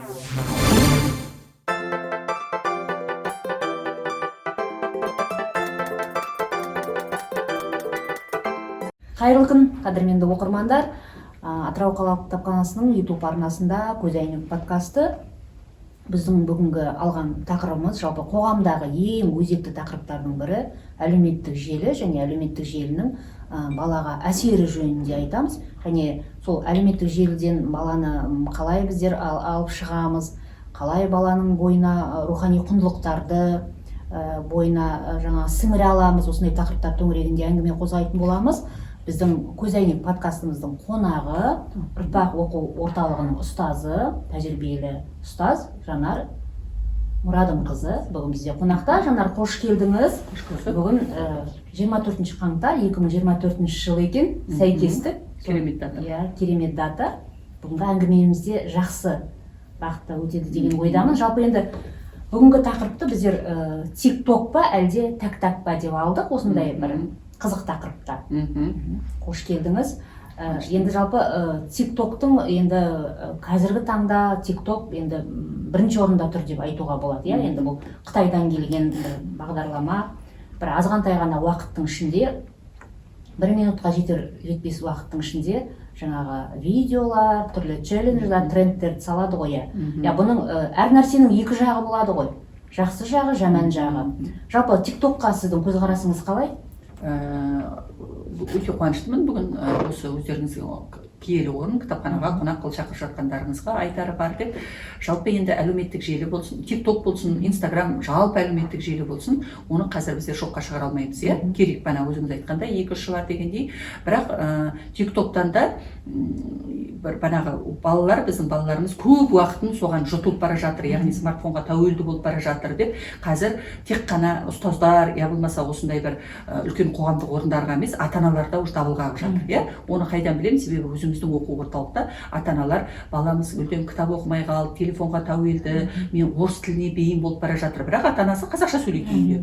Қайырлы күн, қадірменді оқырмандар! Атырау қалалық кітапханасының YouTube арнасында «Көзәйнек» подкасты. Біздің бүгінгі алған тақырыбымыз жалпы қоғамдағы ең өзекті тақырыптардың бірі — әлеуметтік желі және әлеуметтік желінің балаға әсері жөнінде айтамыз. Және сол әлеуметтік желіден баланы қалай біздер алып шығамыз, қалай баланың бойына рухани құндылықтарды бойына жаңа сіңіре аламыз, осындай тақырыптар төңірегінде әңгіме қозғайтын боламыз. Біздің «Көзәйнек» подкастымыздың қонағы — Ұрпақ оқу орталығының ұстазы, тәжірибелі ұстаз Жанар Мұрадымқызы бүгін бізде қонақта. Жанар, қош келдіңіз! Қош көрдік. Бүгін 24 қаңтар 2024 жыл екен, сәйкестік. Керемет дата. Иә, керемет дата. Бүгінгі әңгімеміз де жақсы бағытта өтеді деген ойдамын. Жалпы енді бүгінгі тақырыпты біздер тик ток па, әлде тәк тәк па деп алдық, осындай бір қызық тақырыпта. Қош келдіңіз. Енді жалпы тик токтың енді қазіргі таңда тик ток енді бірінші орында тұр деп айтуға болады, иә. Енді бұл Қытайдан келген бір бағдарлама. Бір азғантай ғана уақыттың ішінде, бір минутқа жетер жетпес уақыттың ішінде жаңағы видеолар, түрлі челленджлар, трендтерді салады ғой, иә. Иә, бұның әр нәрсенің екі жағы болады ғой: жақсы жағы, жаман жағы. Жалпы тик токқа сіздің көзқарасыңыз қалай? Өте қуаныштымын бүгін осы өздеріңізге киелі орын кітапханаға қонақ қылып шақырып жатқандарыңызға. Айтары бар деп, жалпы енді әлеуметтік желі болсын, тик ток болсын, Инстаграм, жалпы әлеуметтік желі болсын, оны қазір біздер жоққа шығара алмаймыз, иә. Керек, бағана өзіңіз айтқандай, екі ұшы бар дегендей. Бірақ тик токтан да бір бағанағы балалар, біздің балаларымыз көп уақытын соған жұтылып бара жатыр, яғни смартфонға тәуелді болып бара жатыр деп қазір тек қана ұстаздар я болмаса осындай бір үлкен қоғамдық орындарға емес, ата аналар да уже дабыл қағып жатыр, иә. Оны қайдан білемін? Себебі өзіміздің оқу орталықта ата аналар: «Баламыз мүлдем кітап оқымай қалды, телефонға тәуелді, мен орыс тіліне бейім болып бара жатыр», бірақ ата анасы қазақша сөйлейді үйінде,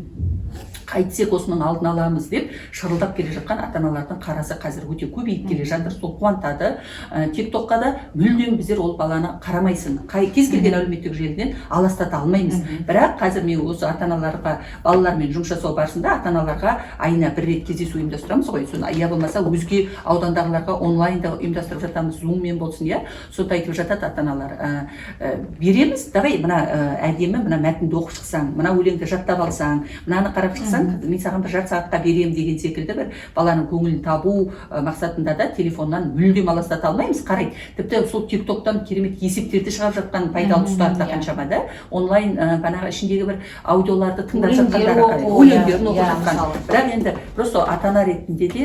«қайтсек осының алдын аламыз?» деп шырылдап келе жатқан ата аналардың қарасы қазір өте көбейіп келе жатыр. Сол қуантады. Тик токқа да мүлдем біздер ол баланы қарамайсың, қай кез келген әлеуметтік желіден аластата алмаймыз. Бірақ қазір мен осы ата аналарға, балалармен жұмыс жасау барысында ата аналарға айына бір рет кездесу ұйымдастырамыз ғой, соны я болмаса өзге аудандағыларға онлайн да ұйымдастырып жатамыз, зуммен болсын, иә. Сонда айтып жатады ата аналар: «Береміз, давай мына әдемі мына мәтінді оқып шықсаң, мына өлеңді жаттап алсаң, мынаны қарап шықсаң, мен саған бір жарты сағатқа беремін», — деген секілді. Бір баланың көңілін табу мақсатында да телефоннан мүлдем аластата алмаймыз, қарайды. Тіпті сол тик токтан керемет есептерді шығарып жатқан пайдалы тұстары да қаншама да. Онлайн бағанағы ішіндегі бір аудиоларды тыңдап Өлеңдер жатқандары оқу, қарайды, өлеңдерін оқып жатқан. Мысалы. Бірақ енді просто ата ана ретінде де,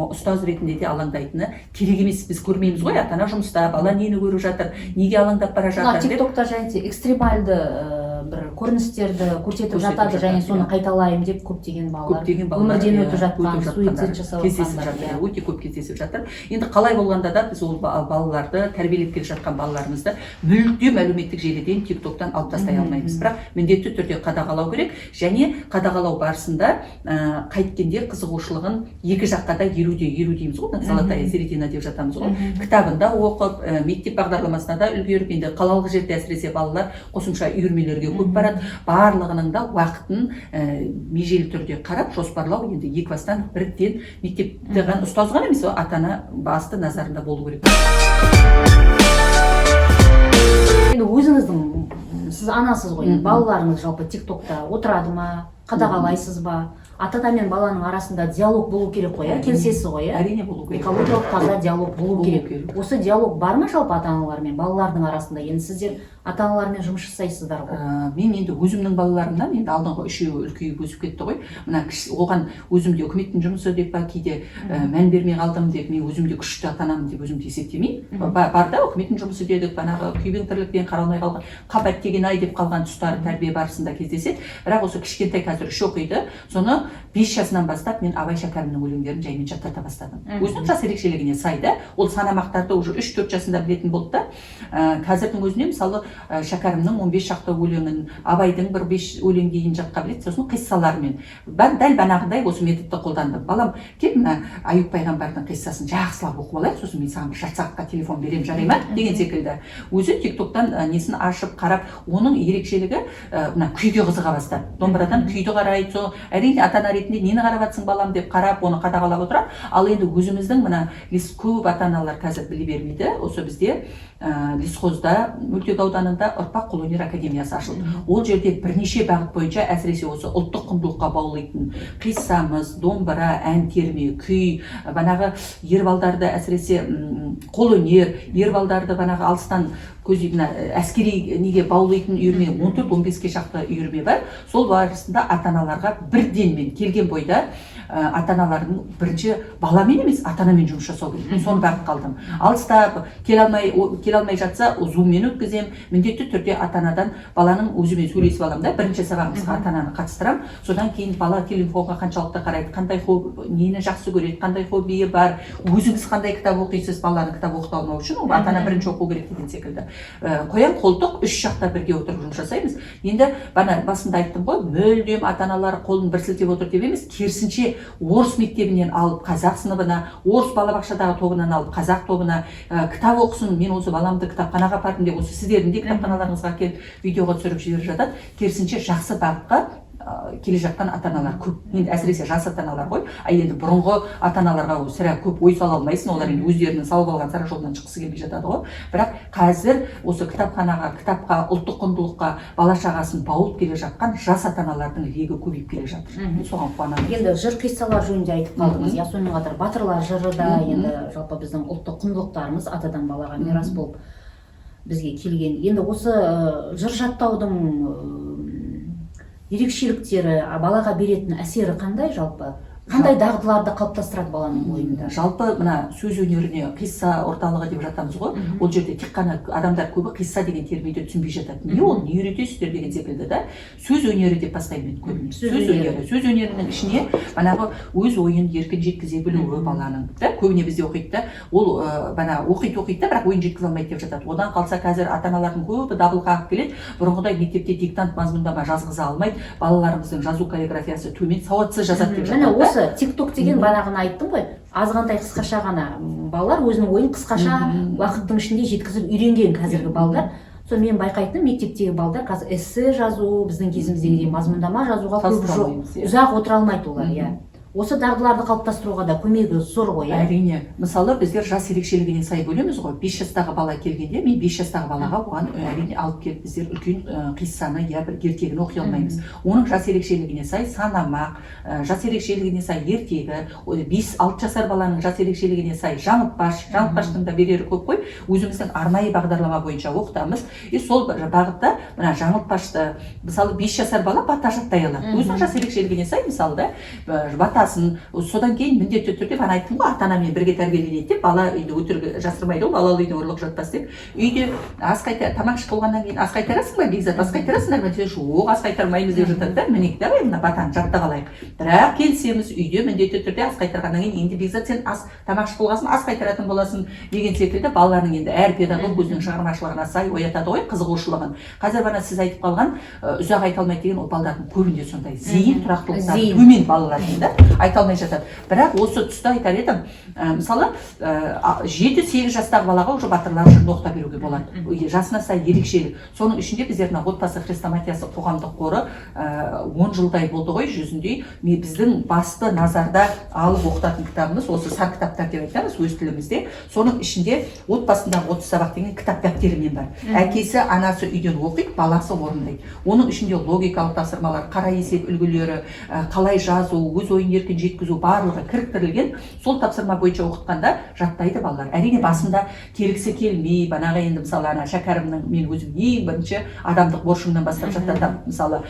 ұстаз ретінде де алаңдайтыны керек емес. Біз көрмейміз ғой, ата ана жұмыста, бала нені көріп жатыр, неге алаңдап бара Мына жатыр тик деп. токта және де экстремальды бір көріністерді көрсетіп Көрсетіп жатады және жатады, соны иә. қайталаймын деп көптеген балалар Көптеген балалар, өмірден иә, өтіп жатқан, өтіп суицид жатқандар жасап кездесіп жатқандар, жатыр, иә. Өте көп кездесіп жатыр. Енді қалай болғанда да біз ол балаларды, тәрбиелеп келе жатқан балаларымызды мүлдем әлеуметтік желіден, тик токтан алып тастай алмаймыз. Бірақ міндетті түрде қадағалау керек және қадағалау барысында қайткенде қызығушылығын екі жаққа да 50:50 дейміз ғой, золотая середина деп жатамыз ғой. Кітабын да оқып, мектеп бағдарламасына да үлгеріп, енді қалалық жерде әсіресе балалар қосымша үйірмелерге көп барады, барлығының да уақытын межелі түрде қарап жоспарлау енді екі бастан бірден мектепте ғана, ұстаз ғана емес, ата ана басты назарында болу керек. Енді өзіңіздің, сіз анасыз ғой, балаларыңыз жалпы тик токта отырады ма, қадағалайсыз ба? Ата ана мен баланың арасында диалог болу керек қой, иә? Келісесіз ғой, иә? Әрине, болу керек. Экологиялық таза диалог болу Болу керек. керек. Осы диалог бар ма жалпы ата аналар мен балалардың арасында? Енді сіздер ата аналармен жұмыс жасайсыздар ғой. Мен енді өзімнің балаларымнан, енді алдыңғы үшеуі үлкейіп өсіп кетті ғой, мына кіші, оған өзім де үкіметтің жұмысы деп па, кейде мән бермей қалдым деп, мен өзім де күшті ата анамын деп өзімді есептемеймін. Бар да, үкіметтің жұмысы дедік, бағанағы күйбең тірлікпен қаралмай қалған, қап, әттеген ай деп қалған тұстары тәрбие барысында кездеседі. Бірақ осы кішкентай, қазір үш оқиды, соны Соны 5 жасынан бастап мен Абай, Шәкәрімнің өлеңдерін жаймен жаттата бастадым. Өзінің жас ерекшелігіне сай да. Ол санамақтарды уже 3-4 жасында білетін болды да. Қазірдің өзінде, мысалы, Шәкәрімнің 15 шақты өлеңін, Абайдың бір бес өлең дейін жатқа біледі. Сосын қиссалармен дәл бағанағыдай осы методты қолдандым. Балам, кел, мына Аюп пайғамбардың қиссасын жақсылап оқып алайық, сосын мен саған бір жарты сағатқа телефон беремін, жарай ма, деген секілді. Өзі Тик Токтан несін ашып қарап, оның ерекшелігі, мына күйге қызыға бастады, домбырадан күйді қарайды. Сол, әрине, ата ана ретінде нені қарап жатсың, балам, деп қарап, оны қадағалап отырады. Ал енді өзіміздің мына көп ата аналар қазір біле бермейді, осы бізде лесхозда, Мөлтек ауданында «Ұрпақ» қолөнер академиясы ашылды. Ол жерде бірнеше бағыт бойынша, әсіресе осы ұлттық құндылыққа баулитын қиссамыз, домбыра, ән, терме, күй, банағы ер балдарды, әсіресе қолөнер, ер балдарды банағы алыстан көз, мына әскери неге баулитын үйірме, 14-15-ке шақты үйірме бар. Сол барысында ата аналарға бірден мен келген бойда, ата аналардың бірінші баламен емес, ата анамен жұмыс жасау керек, мен соны бағытқа алдым. Алыста келе алмай жатса, Зуммен өткіземін. Міндетті түрде ата анадан, баланың өзімен сөйлесіп аламын да, бірінші сабағымызға ата ананы қатыстырамын. Содан кейін бала телефонға қаншалықты қарайды, қандай нені жақсы көреді, қандай хоббиі бар, өзіңіз қандай кітап оқисыз, баланы кітап оқыта алмау үшін ол ата ана бірінші оқу керек деген секілді. Қоян қолтық үш жақта бірге отырып жұмыс жасаймыз. Енді бана басында айттым ғой, мүлдем ата аналар қолын бір сілтеп отыр деп емес, керісінше, орыс мектебінен алып қазақ сыныбына, орыс балабақшадағы тобынан алып қазақ тобына, кітап оқысын, мен осы баламды кітапханаға апардым деп, осы сіздердің де кітапханаларыңызға келіп, видеоға түсіріп жіберіп жатады. Керісінше, жақсы бағытқа келе жатқан ата аналар көп енді, әсіресе жас ата аналар ғой. А енді бұрынғы ата аналарға ол сірә көп ой сала алмайсың, олар енді өздерінің салып алған сара жолынан шыққысы келмей жатады ғой. Бірақ қазір осы кітапханаға, кітапқа, ұлттық құндылыққа бала шағасын баулып келе жатқан жас ата аналардың легі көбейіп келе жатыр. Мен соған қуанамын. Енді жыр, қиссалар жөнінде айтып қалдыңыз, иә, сонымен қатар батырлар жыры да. Енді жалпы біздің ұлттық құндылықтарымыз атадан балаға мирас болып бізге келген. Енді осы жыр жаттаудың ерекшеліктері, балаға беретін әсері қандай, жалпы қандай дағдыларды қалыптастырады баланың бойында? Жалпы мына сөз өнеріне, қисса орталығы деп жатамыз ғой. Ол жерде тек қана адамдар көбі қисса деген терминді түсінбей жатады, не ол, не үйретесіздер деген секілді да. Сөз өнері деп бастаймын мен көбіне. Сөз сөз өнері. Өнері, сөз өнерінің ішіне манағы өз ойын еркін жеткізе білуі баланың да. Көбіне бізде оқиды да, ол бана оқиды, оқиды да, бірақ ойын жеткізе алмайды деп жатады. Одан қалса, қазір ата аналардың көбі дабыл қағып келеді: бұрынғыдай мектепте диктант, мазмұндама жазғыза алмайды, балаларымыздың жазу каллиграфиясы төмен, сауатсыз жазады деп Міне, жатады да. осы Тик Ток деген бағанағыны айттым ғой, азғантай қысқаша ғана, балалар өзінің ойын қысқаша уақыттың ішінде жеткізіп үйренген қазіргі балдар. Сол мен байқайтыным, мектептегі балдар қазір эссе жазу, біздің кезіміздегідей мазмұндама жазуға көп Салыстыра жоқ, алмаймыз, иә. Ұзақ отыра алмайды олар, иә. Осы дағдыларды қалыптастыруға да көмегі зор ғой, иә? Әрине. Мысалы, біздер жас ерекшелігіне сай бөлеміз ғой. 5 жастағы бала келгенде, мен 5 жастағы балаға, оған әрине, алып келіп біздер үлкен қиссаны я бір ертегіні оқи алмаймыз. Оның жас ерекшелігіне сай санамақ, жас ерекшелігіне сай ертегі, 5-6 жасар баланың жас ерекшелігіне сай жаңылтпаш. Жаңылтпаштың да берері көп қой. Өзіміздің арнайы бағдарлама бойынша оқытамыз. И сол бір бағытта мына жаңылтпашты, мысалы, 5 жасар бала бата жаттай алады өзінің жас ерекшелігіне сай, мысалы да, батасын. Содан кейін міндетті түрде, бағана айттым ғой, ата анамен бірге тәрбиеленеді деп. Бала енді өтірік жасырмайды ғой, балалы үйден ұрлық жатпас деп. Үйде ас қайта, тамақ ішіп болғаннан кейін: «Ас қайтарасың ба, Бекзат, ас қайтарасыңдар ма?» — десе, «Жоқ, ас қайтармаймыз», — деп жатады да. «Міне, давай мына батаны жаттап алайық». Бірақ келісеміз, үйде міндетті түрде ас қайтарғаннан кейін: «Енді, Бекзат, сен ас, тамақ ішіп болған соң ас қайтаратын боласың», — деген секілді. Баланың енді әр педагог өзінің шығармашылығына сай оятады ғой қызығушылығын. Қазір бағана сіз айтып қалған ұзақ айта алмайды деген, ол балдардың көбінде сондай зейін тұрақтылықтары Зейін. төмен балалардың да, айта алмай жатады. Бірақ осы тұста айтар едім, мысалы, 7-8 жастағы балаға уже батырлар жырын оқыта беруге болады. Жасына сай ерекшелік. Соның ішінде біздер мына «Отбасы хрестоматиясы» қоғамдық қоры 10 жылдай болды ғой жүзіндей. Біздің басты назарда алып оқытатын кітабымыз осы сар кітаптар деп айтамыз өз тілімізде. Соның ішінде «Отбасындағы 30 сабақ» деген кітап дәптерімен бар. Әкесі, анасы үйден оқиды, баласы орындайды. Оның ішінде логикалық тапсырмалар, қара есеп үлгілері, қалай жазу, өз ойын еркін жеткізу, барлығы кіріктірілген. Сол тапсырма бойынша оқытқанда жаттайды балалар. Әрине, басында келгісі келмей, банағы енді, мысалы, ана Шәкәрімнің, мен өзім ең бірінші адамдық борышыңнан бастап жаттатамын. Мысалы,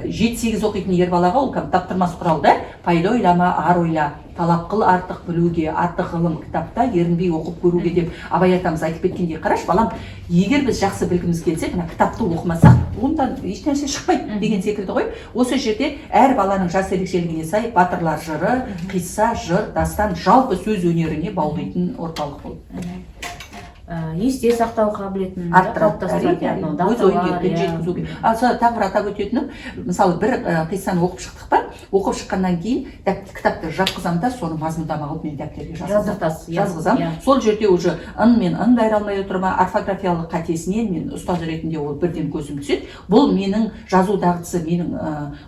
7-8 оқитын ер балаға ол кәдімгі таптырмас құрал да: «Пайда ойлама, ар ойла». Талап қыл артық білуге, артық ғылым кітапта, ерінбей оқып көруге деп Абай атамыз айтып кеткендей, қарашы, балам, егер біз жақсы білгіміз келсе, мына кітапты оқымасақ, ондан ешнәрсе шықпайды деген секілді ғой. Осы жерде әр баланың жас ерекшелігіне сай батырлар жыры, қисса, жыр, дастан, жалпы сөз өнеріне баулитын орталық бұл. Есте сақтау қабілетін арттырады. Қалыптастырады. Әрине, Иә, мынау өз ойын даталар, еркін жеткізуге. Ал сол тағы бір атап өтетінім, мысалы, бір қиссаны оқып шықтық па, оқып шыққаннан кейін кітапты жапқызамын да, соны мазмұндама қылып мен дәптерге жазғызамын. Жаздыртасыз, иә. Жазғызамын. Сол жерде уже ын мен ынды айыра алмай отыр ма, орфографиялық қатесінен мен ұстаз ретінде ол бірден көзім түседі. Бұл менің жазу дағдысы менің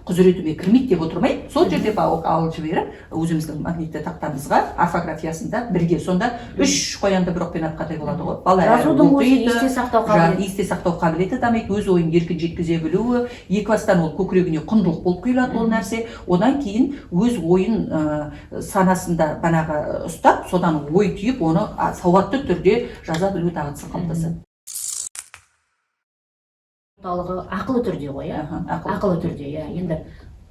құзыретіме кірмейді деп отырмай, сол жерде алып жіберіп, өзіміздің магнитті тақтамызға орфографиясында бірге, сонда үш қоянды бір оқпен атқандай болады ғой бала. Әрі Жазудың өзі оқиды, есте сақтау қабілеті. Есте сақтау қабілеті дамиды, өз ойын еркін жеткізе білуі, екі бастан ол көкірегіне құндылық болып құйылады ол нәрсе. Одан кейін өз ойын санасында банағы ұстап, содан ой түйіп, оны сауатты түрде жаза білу дағдысы қалыптасады. Орталығы ақылы түрде ғой, иә? Аха, ақылы. Ақылы түрде, иә. Енді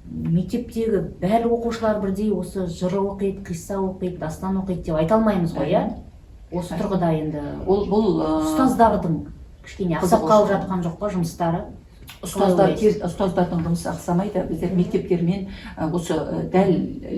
мектептегі барлық оқушылар бірдей осы жыр оқиды, қисса оқиды, дастан оқиды деп айта алмаймыз ғой, иә. Осы тұрғыда енді ол бұл ұстаздардың кішкене ақсап қалып Қызығушылық. жатқан жоқ па жұмыстары? Ұстаздар Қалай ойлайсыз? Ұстаздардың жұмысы ақсамайды. Біздер мектептермен осы дәл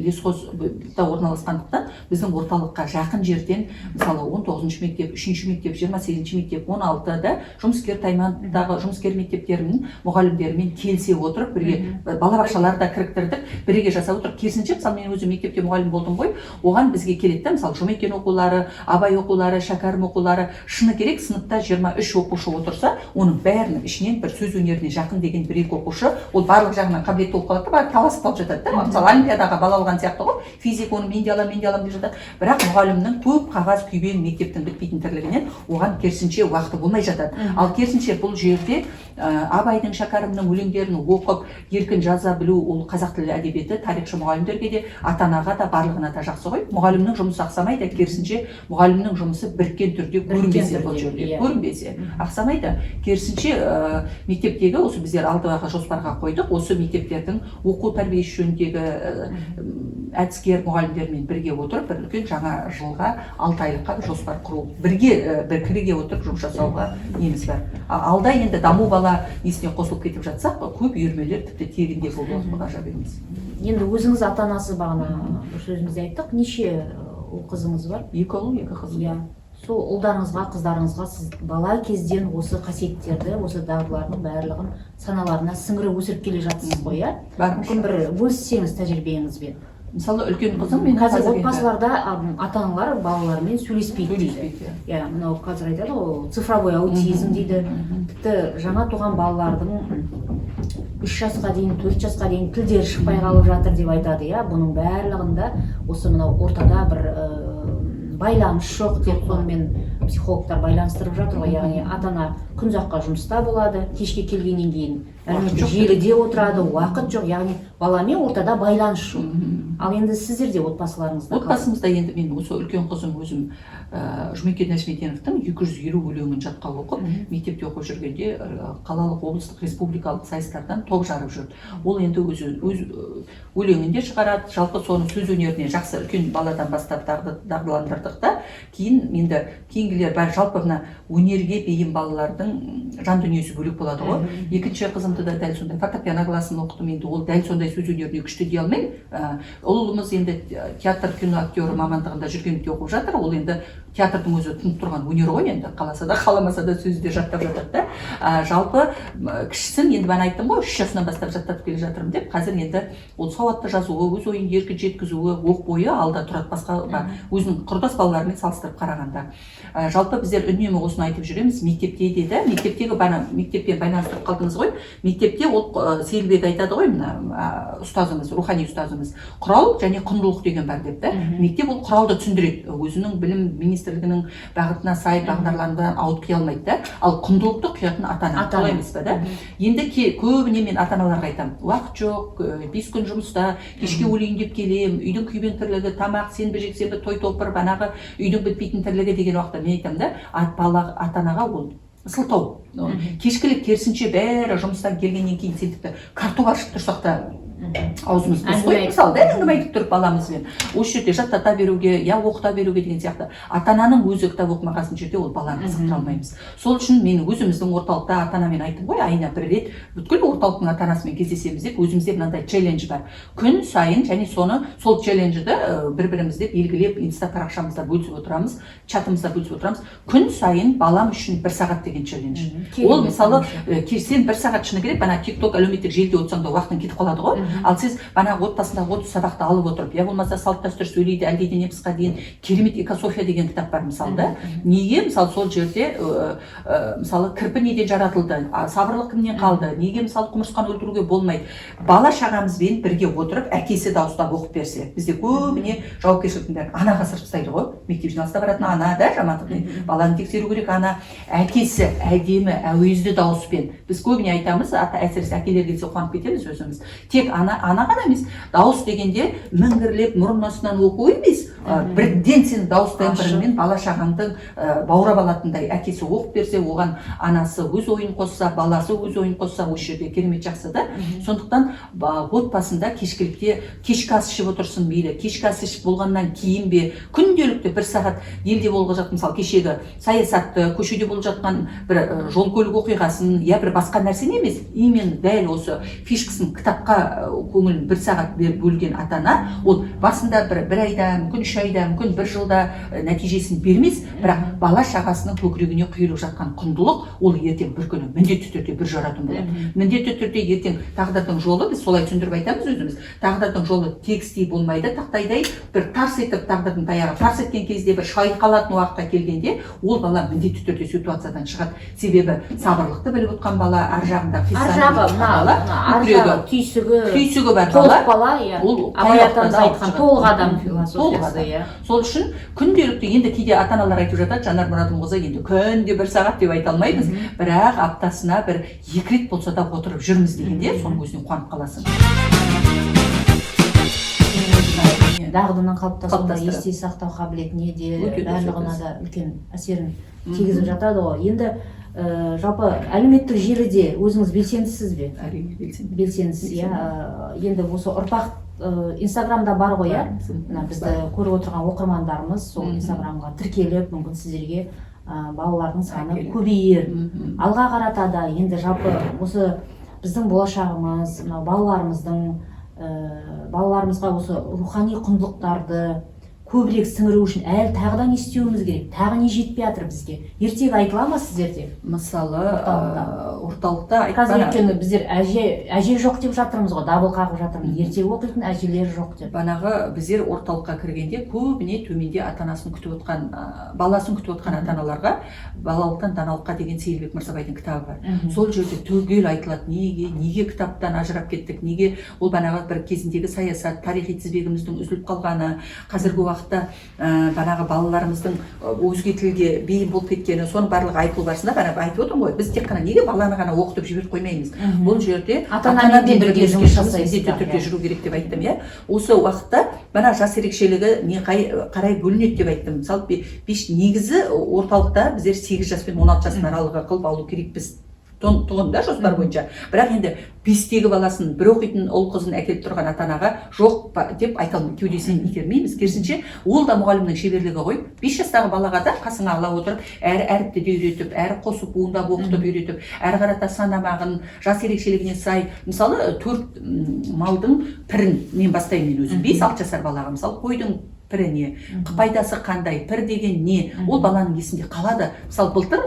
лесхозда орналасқандықтан, біздің орталыққа жақын жерден, мысалы, 19 мектеп, 3 мектеп, 28 мектеп, 16-да жұмыскер, Таймандағы жұмыскер мектептерінің мұғалімдерімен келісе отырып, бірге балабақшалар да кіріктірдік, бірге жасап отырып. Керісінше, мысалы, мен өзім мектепте мұғалім болдым ғой, оған бізге келеді да, мысалы, Жұмекен оқулары, Абай оқулары, Шәкәрім оқулары. Шыны керек, сыныпта 23 оқушы отырса, оның бәрінің ішінен бір сөз өнеріне жақын деген бір екі оқушы, ол барлық жағынан қабілетті болып қалады да, бәрі таласып қалып жатады да. Мысалы, олимпиадаға бала алған сияқты ғой, физика, оны мен де аламын, мен де аламын деп жатады. Бірақ мұғалімнің көп қағаз, күйбең, мектептің бітпейтін тірлігінен оған керісінше уақыты болмай жатады. Ал керісінше бұл жерде Абайдың, Шәкәрімнің өлеңдерін оқып, еркін жаза білу, ол қазақ тілі, әдебиеті, тарихшы мұғалімдерге де, ата анаға да, барлығына да жақсы ғой. Мұғалімнің жұмысы ақсамайды, керісінше мұғалімнің жұмысы біріккен түрде көрінбесе, бұл түрде, жерде көрінбесе, ақсамайды. Керісінше мектептегі осы біздер алдыға жоспарға қойдық, осы мектептердің оқу тәрбиесі жөніндегі әдіскер мұғалімдермен бірге отырып, бір үлкен жаңа жылға 6 айлыққа бір жоспар құру, бірге бір кіріге отырып жұмыс жасауға неміз бар. Алда енді «Даму бала» несіне қосылып кетіп жатсақ, көп үйірмелер тіпті тегінде болуы ғажап емес. Енді өзіңіз ата анасы, бағана бір сөзімізде айттық, неше ұл қызыңыз бар? Екі ұл, екі қызым. Иә, сол ұлдарыңызға, қыздарыңызға сіз бала кезден осы қасиеттерді, осы дағдылардың барлығын саналарына сіңіріп өсіріп келе жатсыз ғой, иә? Барынша. Мүмкін, бір бөліссеңіз тәжірибеңізбен. Мысалы, үлкен қызым мен Қазір қазір енді отбасыларда ата аналар балаларымен сөйлеспейді дейді. Сөйлеспейді, иә. Иә, мынау қазір айтады ғой, цифровой аутизм дейді. Тіпті жаңа туған балалардың 3 жасқа дейін, 4 жасқа дейін тілдері шықпай қалып жатыр деп айтады, иә. Бұның барлығында осы мынау ортада бір байланыс жоқ деп, сонымен психологтар байланыстырып жатыр ғой. Яғни ата ана күн ұзаққа жұмыста болады, кешке келгеннен кейін әлеуметтік Жоқ. желіде отырады, уақыт жоқ, яғни баламен ортада байланыс жоқ. Ал енді сіздерде отбасыларыңызда қалай? Отбасымызда енді мен осы үлкен қызым өзім Жұмекен Нәжімеденовтің 250 өлеңін жатқа оқып, мектепте оқып жүргенде қалалық, облыстық, республикалық сайыстардан топ жарып жүрді. Ол енді өзі өз өлеңін де шығарады, жалпы соны сөз өнеріне жақсы үлкен баладан бастап дағдыландырдық та. Кейін енді кейінгілер бәрі, жалпы мына өнерге бейім балалардың жан дүниесі бөлек болады ғой. Екінші қызымды да дәл сондай фортепиано классын оқыттым. Енді ол дәл сондай сөз өнеріне күшті дей алмаймын. Ұлымыз енді театр, кино актері мамандығында Жүргеновте оқып жатыр. Ол енді театрдың өзі тұнып тұрған өнер ғой енді, қаласа да, қаламаса да сөзді де жаттап жатады да. Жалпы кішісін енді бағана айттым ғой, 3 жасынан бастап жаттатып келе жатырмын деп. Қазір енді ол сауатты жазуы, өз ойын еркін жеткізуі, оқ бойы алда тұрады басқа өзінің құрдас балаларымен салыстырып қарағанда. Жалпы біздер үнемі осыны айтып жүреміз мектепте де да, мектептегі бана мектеппен байланыстырып қалдыңыз ғой. Мектепте ол Сейілбек айтады ғой, мына ұстазымыз, рухани ұстазымыз, құрал және құндылық деген бар деп та. Мектеп ол құралды түсіндіреді, өзінің білім министрлігінің бағытына сай бағдарлардан ауытқи алмайды да, ал құндылықты құятын ата ана. Ата-ана. Солай емес па да? Енді көбіне мен ата аналарға айтамын: уақыт жоқ, 5 күн жұмыста, кешке өлейін деп келемін, үйдің күйбең тірлігі, тамақ, сенбі, жексенбі, той топыр, банағы үйдің бітпейтін тірлігі деген уақытта мен айтамын да, бала, ата анаға ол сылтау. Кешкілік керісінше бәрі жұмыстан келгеннен кейін сен тіпті картоп аршып тұрсақ та Аузымыз бос Әңгіме қой, айтып. мысалы да, әңгіме айтып тұрып баламызбен осы жерде жаттата беруге я оқыта беруге деген сияқты. Ата ананың өзі кітап оқымаған жерде ол баланы қызықтыра алмаймыз. Сол үшін мен өзіміздің орталықта ата анамен айттым ғой, айына бір рет бүткіл орталықтың ата анасымен кездесеміз деп. Өзімізде мынандай челлендж бар күн сайын, және соны, сол челленджді бір бірімізде белгілеп, инста парақшамызда бөлісіп отырамыз, чатымызда бөлісіп отырамыз. Күн сайын балам үшін бір сағат деген челлендж. Ол Керемет, мысалы, тамаша. Сен бір сағат, шыны керек, ана Тик Ток, әлеуметтік желіде отырсаң да, уақытың кетіп қалады ғой. Ал сіз бағанағы отбасындағы 30 сабақты алып отырып, я болмаса салт дәстүр сөйлейді әлдиден епсқа деген керемет «Экософия» деген кітап бар мысалы да. Неге, мысалы, сол жерде мысалы, кірпі неден жаратылды, сабырлық кімнен қалды, неге, мысалы, құмырсқаны өлтіруге болмайды, бала шағамызбен бірге отырып, әкесі дауыстап оқып берсе. Бізде көбіне жауапкершіліктің бәрін анаға ысырып тастайды ғой. Мектеп жиналысына баратын ана да, жамандық, баланы тексеру керек ана. Әкесі әдемі, әуезді дауыспен, біз көбіне айтамыз, ата, әсіресе әкелер келсе, қуанып кетеміз өзіміз. Тек ана, ана ғана емес, дауыс дегенде міңгірлеп, мұрын астынан оқу емес, бірден сен дауыс тембріңмен бала шағаңды баурап алатындай әкесі оқып берсе, оған анасы өз ойын қосса, баласы өз ойын қосса, осы жерде керемет жақсы да. Сондықтан отбасында кешкілікте кешкі ас ішіп отырсын, мейлі кешкі ас ішіп болғаннан кейін бе, күнделікті бір сағат елде болып жатқан, мысалы, кешегі саясатты, көшеде болып жатқан бір жол көлік оқиғасын, я бір басқа нәрсені емес, именно дәл осы фишкасын, кітапқа көңілін бір сағат бөлген ата ана, ол басында бір айда, мүмкін 3 айда, мүмкін бір жылда нәтижесін бермес, бірақ бала шағасының көкірегіне құйылып жатқан құндылық ол ертең бір күні міндетті түрде бір жаратын болады. Міндетті түрде ертең тағдырдың жолы, біз солай түсіндіріп айтамыз өзіміз, тағдырдың жолы тегістей болмайды, тақтайдай бір тарс етіп, тағдырдың таяғы тарс еткен кезде, бір шайқалатын уақытқа келгенде, ол бала міндетті түрде ситуациядан шығады. Себебі сабырлықты біліп отқан бала, ар жағында Ар қиссаны жағы біліп отқан мына бала, мына ар көкірегі жағы түйсігі түйсігі бар бала толық бала, иә. Ол Абай қай атамыз уақытта да айтқан алып толық шығады. адам Толық философиясы, адам. иә. Сол үшін күнделікті, енді кейде ата аналар айтып жатады, Жанар Мұратымқызы, енді күнде бір сағат деп айта алмаймыз, бірақ аптасына бір екі рет болса да отырып жүрміз дегенде, соның өзіне қуанып қаласың. Дағдының қалыптасуына, Қалыптастырады. есте сақтау қабілетіне де, Өте дұрыс барлығына айтасыз. да үлкен әсерін тигізіп жатады ғой. Енді жалпы әлеуметтік желіде өзіңіз белсендісіз бе? Әрине, белсенді. Белсендісіз, иә. Енді осы ұрпақ инстаграмда бар ғой, иә? Мына бізді көріп отырған оқырмандарымыз сол инстаграмға тіркеліп, мүмкін, сіздерге балалардың саны Әкеліп. көбейер алға қарата да. Енді жалпы осы біздің болашағымыз мынау балаларымыздың, балаларымызға осы рухани құндылықтарды көбірек сіңіру үшін әлі тағы да не істеуіміз керек, тағы не жетпей жатыр бізге? Ертегі айтыла ма сіздерде? Мысалы, Орталықта. Орталықта Қазір айтпа- өйткені біздер әже жоқ деп жатырмыз ғой, дабыл қағып жатырмыз, ертегі оқитын әжелер жоқ деп. Банағы біздер орталыққа кіргенде көбіне төменде ата анасын күтіп отқан, баласын күтіп отқан ата аналарға «Балалықтан даналыққа» деген Сейілбек Мырзабайдың кітабы бар. Сол жерде түгел айтылады, неге кітаптан ажырап кеттік, неге ол банағы бір кезіндегі саясат, тарихи тізбегіміздің үзіліп қалғаны, қазіргі уақытта банағы балаларымыздың өзге тілге бейім болып кеткені, соның барлығы айтылу барысында бағана айтып отырмын ғой, біз тек қана неге баланы ғана оқытып жіберіп қоймаймыз, бұл жерде Ата-анамен де бірге бірлескен жұмыс жұмыс жасайсыздар, міндетті түрде иә. жүру керек деп айттым, иә. Осы уақытта мына жас ерекшелігі не қай қарай бөлінеді деп айттым. Мысалы, бес, негізі орталықта біздер 8 жас пен 16 жастың аралығы қылып алу керекпіз тұғын да жоспар бойынша. Бірақ енді 5-тегі баласын, бір оқитын ұл қызын әкеліп тұрған ата анаға жоқ па деп айта алмаймын, кеудесінен итермейміз. Керісінше, ол да мұғалімнің шеберлігі ғой. 5 жастағы балаға да қасыңа ала отырып, әрі әріпті де үйретіп, әрі қосып буындап оқытып үйретіп, әрі қарата санамағын жас ерекшелігіне сай. Мысалы, төрт малдың пірін мен бастаймын мен өзім 5-6 жасар балаға. Мысалы, қойдың пірі не, пайдасы қандай, пір деген не, ол баланың есінде қалады. Мысалы, былтыр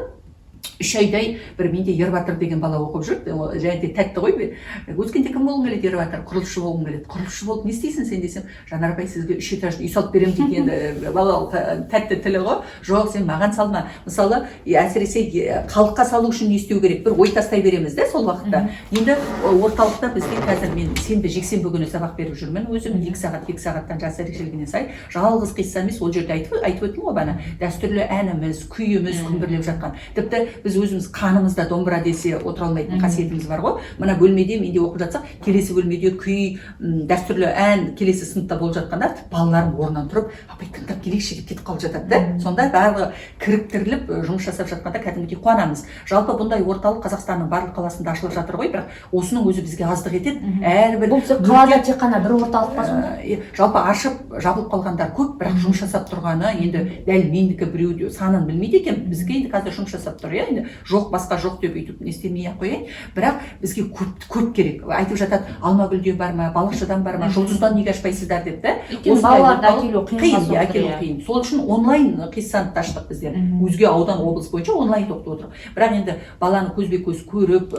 3 айдай бір менде Ербатыр деген бала оқып жүр. Ол және де тәтті ғой. «Өскенде кім болғың келеді, Ербатыр?» «Құрылысшы болғым келеді». «Құрылысшы болып не істейсің сен?» десем, «Жанар апай, сізге үш этажды үй салып беремін», — дейді. Енді балалық тәтті тілі ғой. «Жоқ, сен маған салма». Мысалы, әсіресе халыққа салу үшін не істеу керек, бір ой тастай береміз да сол уақытта. Енді орталықта бізге қазір мен сенбі, жексенбі күні сабақ беріп жүрмін өзім 2 сағат, 2 сағаттан, жас ерекшелігіне сай. Жалғыз қисса емес, ол жерде айтып өттім ғой, бағана дәстүрлі әніміз, күйіміз күмбірлеп жатқан. Тіпті Біз өзіміз қанымызда домбыра десе отыра алмайтын қасиетіміз бар ғой. Мына бөлмеде менде оқып жатсақ, келесі бөлмеде күй, дәстүрлі ән келесі сыныпта болып жатқанда, балаларым орнынан тұрып, «Апай, тыңдап келейікші» деп кетіп қалып жатады да. Сонда барлығы кіріктіріліп жұмыс жасап жатқанда кәдімгідей қуанамыз. Жалпы, бұндай орталық Қазақстанның барлық қаласында ашылып жатыр ғой, бірақ осының өзі бізге аздық етеді. Әрбір Бұл тек қалада тек қана бір орталық па сонда? Жалпы ашып жабылып қалғандар көп, бірақ жұмыс жасап тұрғаны енді дәл мендікі біреу де санын білмейді екен. Бізге енді қазір жұмыс жасап тұр, иә. Енді жоқ, басқа жоқ деп өйтіп не істемей ақ қояйын, бірақ бізге көп көп керек. Айтып жатады: «Алмагүлден бар ма, Балықшыдан бар ма, Жұлдыздан неге ашпайсыздар?» – деп та. Өйткені Осындай балаларды орталық әкелу қиынға қиын, соқты, иә, әкелу иә. қиын. Сол үшін онлайн қиссаны аштық біздер. Өзге аудан, облыс бойынша онлайн оқытып отырмық, бірақ енді баланы көзбе көз көріп,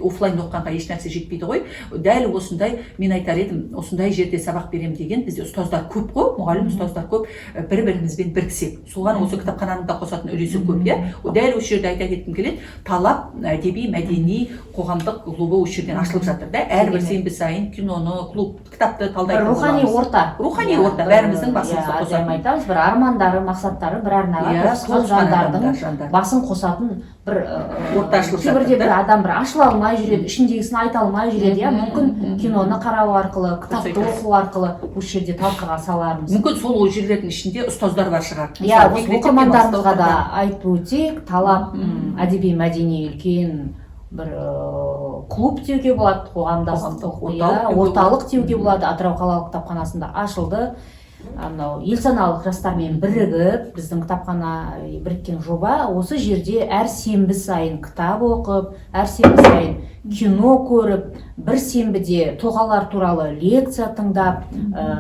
оффлайн оқығанға ешнәрсе жетпейді ғой. Дәл осындай, мен айтар едім, осындай жерде сабақ беремін деген бізде ұстаздар көп қой, мұғалім ұстаздар көп, бір бірімізбен біріксек, соған осы кітапхананың да қосатын үлесі көп, иә. Дәл осы жерде айта кеткім келеді, «Талап» әдеби, мәдени, қоғамдық клубы осы жерден ашылып жатыр да. Әрбір сенбі сайын киноны, клуб, кітапты Бір талдайтын рухани боламыз. орта. Рухани орта, бәріміздің басымызды Иә, қосатын. әрдайым айтамыз, бір армандары, мақсаттары бір арнаға тоғысқан тоғысқан жандардың адамдар, жандар. басын қосатын бір Орта ашылып кейбірде жатыр, бір да? адам бір ашыла алмай жүреді, ішіндегісін айта алмай жүреді, иә. Мүмкін, киноны қарау арқылы, кітапты айтасыз. оқу арқылы осы жерде талқыға салармыз. Мүмкін, сол жерлердің ішінде ұстаздар бар шығар. Иә, Мысалы, осы декреттік оқырмандарымызға да демалыста. айтып өтейік: «Талап» әдеби, мәдени үлкен бір клуб деуге болады, қоғамдастық, Қоғамдық орталық иә, деуге. орталық деуге болады. Атырау қалалық кітапханасында ашылды. Анау елсаналық жастармен бірігіп, біздің кітапхана біріккен жоба. Осы жерде әр сенбі сайын кітап оқып, әр сенбі сайын кино көріп, бір сенбіде тұлғалар туралы лекция тыңдап,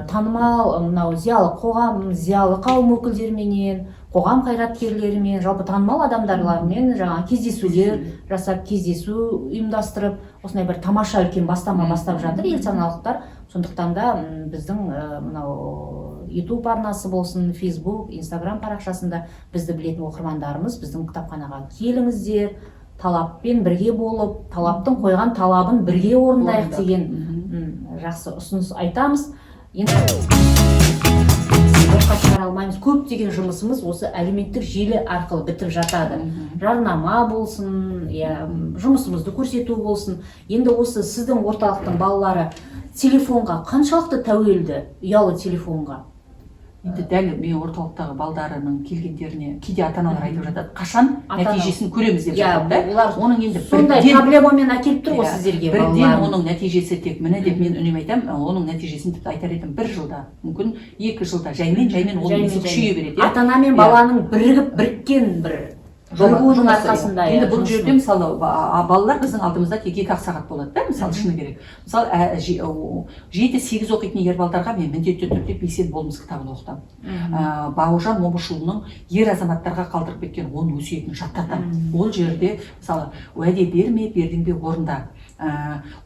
танымал мынау зиялы қоғам, зиялы қауым өкілдеріменен, қоғам қайраткерлерімен, жалпы танымал адамдарлармен жаңағы кездесулер жасап, кездесу ұйымдастырып, осындай бір тамаша үлкен бастама бастап жатыр елсаналықтар. Сондықтан да біздің мынау Ютуб арнасы болсын, Фейсбук, Инстаграм парақшасында бізді білетін оқырмандарымыз, біздің кітапханаға келіңіздер, «Талаппен» бірге болып, «Талаптың» қойған талабын бірге орындайық Орындап. деген жақсы ұсыныс айтамыз. Енді жоққа шығара алмаймыз, көптеген жұмысымыз осы әлеуметтік желі арқылы бітіп жатады. Жарнама болсын, иә, жұмысымызды көрсету болсын. Енді осы сіздің орталықтың балалары телефонға қаншалықты тәуелді, ұялы телефонға? Енді дәл мен орталықтағы балдарының келгендеріне кейде ата аналар айтып жатады: «Қашан нәтижесін көреміз?» – деп жатады да. Олар Оның енді сондай проблемамен әкеліп тұр ғой сіздерге бірден балаларын. Оның нәтижесі тек міне деп мен үнемі айтамын, оның нәтижесін тіпті айтар едім, бір жылда, мүмкін 2 жылда, жаймен жаймен оның Жаймен, несі күшейе жаймен. береді, иә. Ата ана мен баланың бірігіп, біріккен бір бірігуінің жұмысы, арқасында, иә. иә, Енді бұл жұмысының. жерде, мысалы, балалар біздің алдымызда тек 2-ақ сағат болады да. Мысалы, шыны керек, мысалы, 7-8 оқитын ер балдарға мен міндетті түрде «Бейсен болмыс» кітабын оқытамын. Бауыржан Момышұлының ер азаматтарға қалдырып кеткен 10 өсиетін жаттатамын. Ол жерде, мысалы, «Уәде берме, бердің бе, орында»,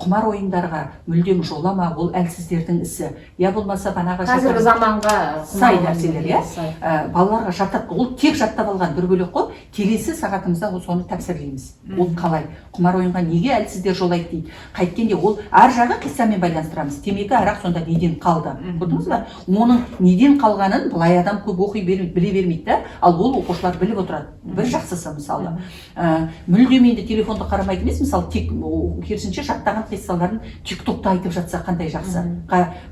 құмар ойындарға мүлдем жолама, ол әлсіздердің ісі», я болмаса банағы Қазіргі заманға сай нәрселер, иә. Сай. Балаларға жаттат, ол тек жаттап алған бір бөлек қой. Келесі сағатымызда ол соны тәпсірлейміз. Ол қалай, құмар ойынға неге әлсіздер жолайды дейді, қайткенде ол ар жағы қиссамен байланыстырамыз. Темекі, арақ сонда неден қалды? Көрдіңіз ба, оның неден қалғанын былай адам көп оқи бермейді, біле бермейді да, ал ол оқушылар біліп отырады. Бір жақсысы, мысалы, мүлдем енді телефонды қарамайды емес, мысалы, тек керісінше жаттаған қиссаларын Тик Токта айтып жатса, қандай жақсы.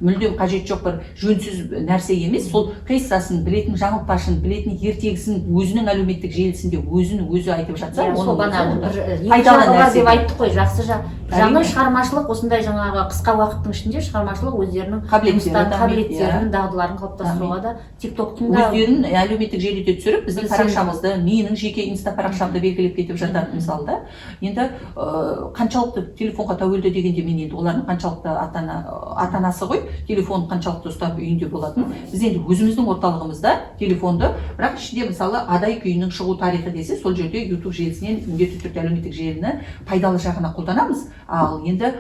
Мүлдем қажет жоқ бір жөнсіз нәрсе емес, сол қиссасын білетін, жаңылтпашын білетін, ертегісін өзінің әлеуметтік желісінде өзін өзі айтып жатса, Иә, сол оның бана өзі бір екі пайдалы жағы бар нәрсе. деп айттық қой, жақсы жақ жағынан шығармашылық, осындай жаңағы қысқа уақыттың ішінде шығармашылық өздерінің Қабілеттері жұмыстарын, дамиды, қабілеттерін, дағдыларын қалыптастыруға да Тик Токтың да өздерін әлеуметтік желіде түсіріп, біздің Белсенді. парақшамызды, менің жеке инста парақшамды белгілеп кетіп жатады, мысалы да. Енді қаншалықты телефонға тәуелді дегенде, мен енді олардың қаншалықты ата анасы ғой, телефон қаншалықты ұстап үйінде болатын. Біз енді өзіміздің орталығымызда телефонды, бірақ ішінде, мысалы, «Адай» күйінің шығу тарихы десе, сол жерде Ютуб желісінен міндетті түрде әлеуметтік желіні пайдалы жағына қолданамыз. Ал енді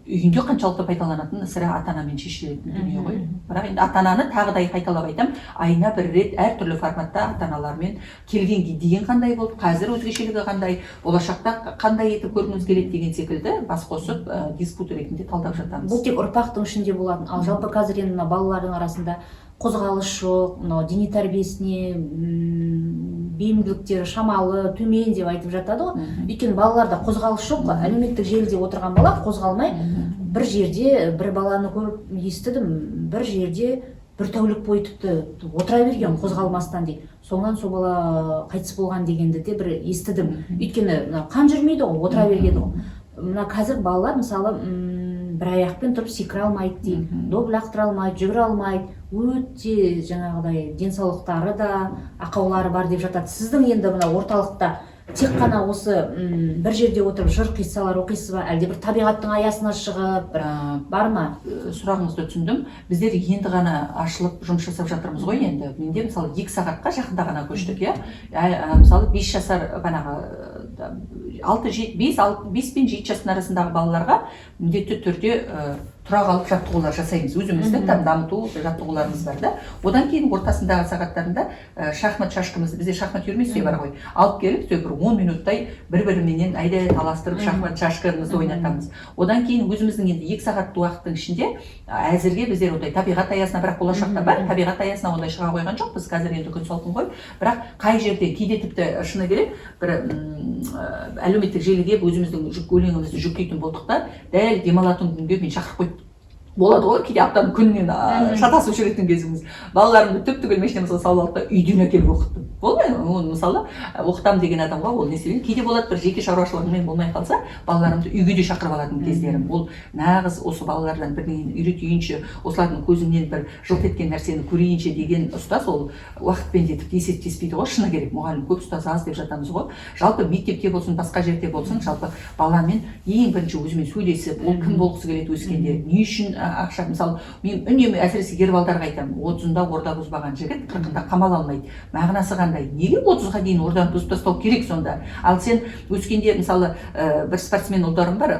үйінде қаншалықты пайдаланатыны сірә ата анамен шешілетін дүние ғой. Бірақ енді ата ананы тағы да қайталап айтамын, айына бір рет әртүрлі форматта ата аналармен келгенге дейін қандай болды, қазір өзгешелігі қандай, болашақта қандай етіп көргіңіз келеді деген секілді бас қосып, диспут ретінде талдап жатамыз. Бұл тек ұрпақтың ішінде болатын, ал жалпы қазір енді мына балалардың арасында Қозғалыс жоқ, мынау дене тәрбиесіне бейімділіктері шамалы, төмен деп айтып жатады ғой. Өйткені балаларда қозғалыс жоқ қой. Әлеуметтік желіде отырған бала қозғалмай бір жерде, бір баланы көріп естідім, бір жерде бір тәулік бойы тіпті отыра берген қозғалмастан дейді. Соңынан сол бала қайтыс болған дегенді де бір естідім. Өйткені мына қан жүрмейді ғой, отыра берген ғой. Мына қазір балалар, мысалы, бір аяқпен тұрып секіре алмайды дейді, доп лақтыра алмайды, жүгіре алмайды, өте жаңағыдай денсаулықтары да ақаулары бар деп жатады. Сіздің енді мына орталықта тек қана осы бір жерде отырып жыр, қиссалар оқисыз ба, әлде бір табиғаттың аясына шығып бір бар ма? Сұрағыңызды түсіндім. Біздер енді ғана ашылып, жұмыс жасап жатырмыз ғой. Енді менде, мысалы, 2 сағатқа жақында ғана көштік, иә. Мысалы, 5 жасар, бағанағы алты, бес, алты, 5 пен 7 жастың арасындағы балаларға міндетті түрде тұра қалып жаттығулар жасаймыз, өзіміздің там дамыту жаттығуларымыз бар да. Одан кейін ортасындағы сағаттарында шахмат, шашкамызды, бізде шахмат үйірмесі де бар ғой, алып келіп, сол бір 10 минуттай бір біріменен айдай таластырып, шахмат, шашкамызды ойнатамыз. Одан кейін өзіміздің енді 2 сағат уақыттың ішінде әзірге біздер ондай табиғат аясына, бірақ болашақта бар, табиғат аясына ондай шыға қойған жоқпыз қазір, енді күн салқын ғой. Бірақ қай жерде кейде тіпті, шыны керек, бір әлеуметтік желіге өзіміздің жүк өлеңімізді жүктейтін болдық та, дәл демалатын күнге мен шақырып қойып болады ғой кейде, аптаның күнінен шатасып жүретін кезіміз. Балаларымды түп түгел машинамызға салып алдық та, үйден әкеліп оқыттым. Болмай оны, мысалы, оқытамын деген адамға ол не себеп. Кейде болады, бір жеке шаруашылығыммен болмай қалса, балаларымды үйге де шақырып алатын кездерім. Ол нағыз осы балалардан бірдеңені үйретейінші, осылардың көзінен бір жылт еткен нәрсені көрейінші деген ұстаз ол уақытпен де тіпті есептеспейді ғой, шыны керек. Мұғалім көп, ұстаз аз деп жатамыз ғой. Жалпы мектепте болсын, басқа жерде болсын, жалпы баламен ең бірінші өзімен сөйлесіп, ол кім болғысы келеді өскенде, не үшін ақша. Мысалы, мен үнемі, әсіресе ер балдарға айтамын: 30-ында орда бұзбаған жігіт 40-ында қамал алмайды. Мағынасы қандай? Неге 30-ға дейін орданы бұзып тастау керек сонда? Ал сен өскенде, мысалы, бір спортсмен ұлдарым бар,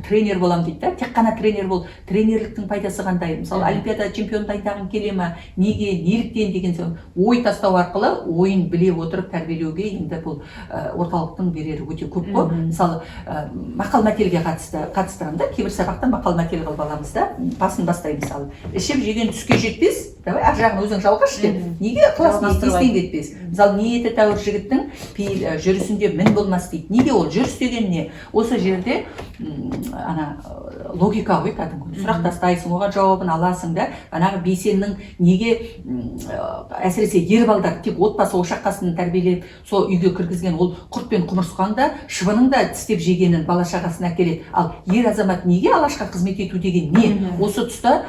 тренер боламын дейді да. Тек қана тренер бол, тренерліктің пайдасы қандай? Мысалы, олимпиада чемпионын дайындағың келе ма? Неге, неліктен деген соң ой тастау арқылы, ойын біле отырып тәрбиелеуге енді бұл орталықтың берері өте көп қой. Мысалы, мақал мәтелге қатысты қатыстырамын да, кейбір сабақта мақал мәтел қылып аламыз да, басын бастаймын. Мысалы, ішіп жеген түске жетпес, давай ар жағын өзің жалғашы деп. Неге ықылас Жалғастырып. естен кетпес. Мысалы, ниеті тәуір жігіттің пейіл, жүрісінде мін болмас дейді. Неге ол жүріс деген не? Осы жерде ана логика ғой, кәдімгі сұрақ тастайсың, оған жауабын аласың да. Анағы Бейсеннің неге әсіресе ер балдар тек отбасы ошақ қасын тәрбиелеп, сол үйге кіргізген, ол құрт пен құмырсқаның да, шыбынның да тістеп жегенін бала шағасына әкеледі. Ал ер азамат неге алашқа қызмет ету деген не? Осы тұста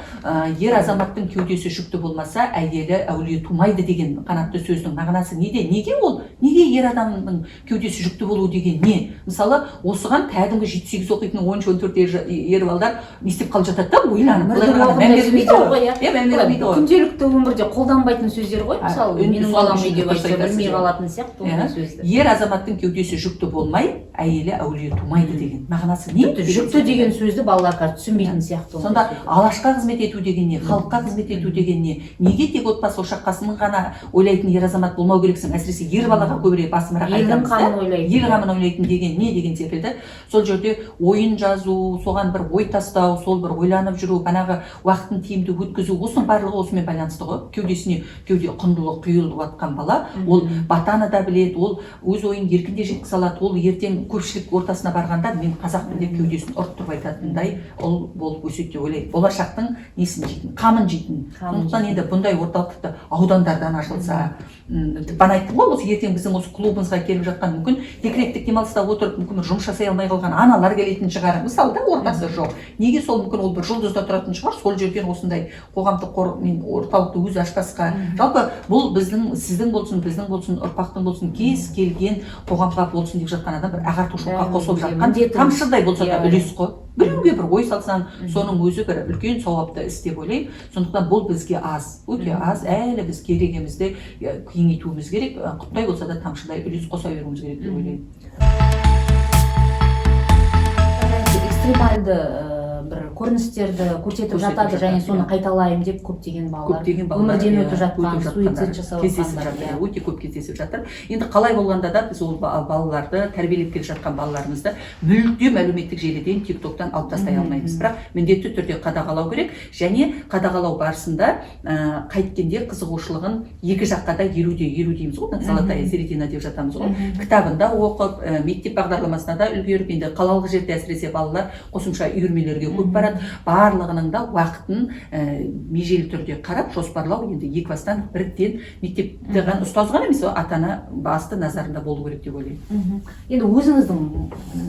ер азаматтың кеудесі жүкті болмаса, әйелі әулие тумайды деген қанатты сөздің мағынасы неде? Неге ол, неге ер адамның кеудесі жүкті болу деген не? Мысалы, осыған кәдімгі 7-8 оқитын, 13-14 ер балдар не істеп қалып жатады да, ойланып. Мірдің Былай оғындай мән бермейді сөздер ғой, иә. Иә, мән бермейді ғой. Күнделікті өмірде қолданбайтын сөздер ғой. Мысалы, менің соның балам үшін үйде дұрыс айтса, айтасыз, білмей иә. қалатын сияқты ондай сөзді. Ер азаматтың кеудесі жүкті болмай, әйелі әулие тумайды деген мағынасы не? Тіпті жүкті деген сөзді балалар қазір түсінбейтін сияқты ондай Сонда сөзді. алашқа қызмет ету деген не, халыққа қызмет ету деген не? Неге тек отбасы ошақ қасын ғана ойлайтын ер азамат болмау керексің? Әсіресе ер балаға көбірек басымырақ Елдің айтамыз да. қамын ойлайтын. Ел қамын ойлайтын деген не деген секілді. Сол жерде ойын жазу, соған бір ой тастау, сол бір ойланып жүру, бағанағы уақытын тиімді өткізу, осының барлығы осымен байланысты ғой. Кеудесіне кеуде құндылық құйылып жатқан бала ол батаны да біледі, ол өз ойын еркін де жеткізе алады. Ол ертең көпшілік ортасына барғанда мен қазақпын деп кеудесін ұрып тұрып айтатындай ұл болып өседі деп ойлаймын, болашақтың несін жейтін, қамын жейтін. Қамын. Сондықтан енді бұндай орталық тіпті аудандардан ашылса, бағана айттым ғой, осы ертең біздің осы клубымызға келіп жатқан, мүмкін, декреттік демалыста отырып, мүмкін, бір жұмыс жасай алмай қалған аналар келетін шығар, мысалы да, ортасы жоқ. Неге сол, мүмкін, ол бір Жұлдызда тұратын шығар, сол жерден осындай қоғамдық қор мен орталықты өзі ашпасқа? Жалпы бұл біздің, сіздің болсын, біздің болсын, ұрпақтың болсын, кез келген қоғамға болсын деп жатқан адам бір ағартушылыққа Бәрімізге қосылып жатқан міндетіміз. тамшыдай болса да үлес қой. Біреуге бір ой салсаң, соның өзі бір үлкен сауапты іс деп ойлаймын. Сондықтан бұл бізге аз, өте аз әлі. Біз керегемізді кеңейтуіміз керек, құттай болса да тамшыдай үлес қоса беруіміз керек деп ойлаймын. Экстремальды бір көрініс. Көріністерді көрсетіп Көрсетіп жатады және жатады, соны иә. қайталаймын деп көптеген балалар Көптеген балалар, өмірден иә, өтіп жатқан, өтіп суицид жатқандар жасап кездесіп жатқандар, жатыр, иә. Өте көп кездесіп жатыр. Енді қалай болғанда да, біз ол балаларды, тәрбиелеп келе жатқан балаларымызды мүлдем әлеуметтік желіден, Тик Токтан алып тастай алмаймыз, бірақ міндетті түрде қадағалау керек. Және қадағалау барысында қайткенде қызығушылығын екі жаққа да 50:50 дейміз ғой, мына золотая середина деп жатамыз ғой. Кітабын да оқып, мектеп бағдарламасына да үлгеріп, енді қалалық жерде әсіресе балалар қосымша үйірмелерге көп барады. Барлығының да уақытын межелі түрде қарап, жоспарлау енді екі бастан бірден мектепте ғана, ұстаз ғана емес, ата ана басты назарында болу керек деп ойлаймын. Енді өзіңіздің,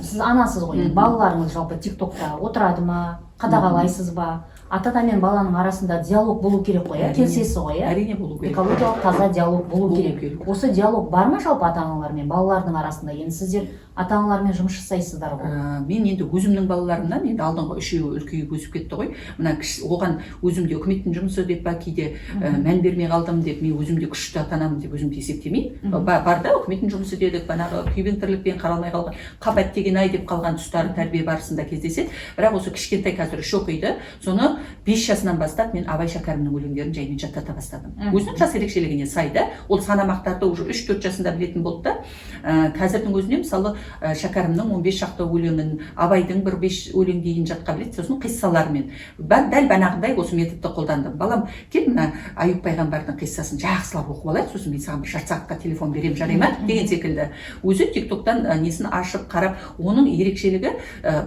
сіз анасыз ғой енді, балаларыңыз жалпы Тик Токта отырады ма, қадағалайсыз ба? Ата ана мен баланың арасында диалог болу керек қой, иә? Әрине. Келісесіз ғой, иә? Әрине, болу керек. Экологиялық таза диалог болу Болу керек. керек. Осы диалог бар ма жалпы ата аналар мен балалардың арасында? Енді сіздер ата аналармен жұмыс жасайсыздар ғой. Мен енді өзімнің балаларымнан, енді алдыңғы үшеуі үлкейіп өсіп кетті ғой, мына кіші, оған өзім де үкіметтің жұмысы деп па, кейде мән бермей қалдым деп, мен өзім де күшті ата анамын деп өзімді есептемеймін. Бар да, үкіметтің жұмысы дедік, банағы күйбең тірлікпен қаралмай қалған, қап, әттеген ай деп қалған тұстары тәрбие барысында кездеседі. Бірақ осы кішкентай, қазір үш оқиды, соны 5 жасынан бастап мен Абай, Шәкәрімнің өлеңдерін жаймен жаттата бастадым. Өзінің жас ерекшелігіне сай да, ол санамақтарды уже 3-4 жасында білетін болды да. Қазірдің өзінде, мысалы, Шәкәрімнің 15 шақты өлеңін, Абайдың бір бес өлең дейін жатқа біледі. Сосын қиссалармен дәл банағыдай осы методты қолдандым: «Балам, кел, мына Аюп пайғамбардың қиссасын жақсылап оқып алайық, сосын мен саған бір жарты сағатқа телефон беремін, жарай ма?» деген секілді. Өзі Тик Токтан несін ашып қарап, оның ерекшелігі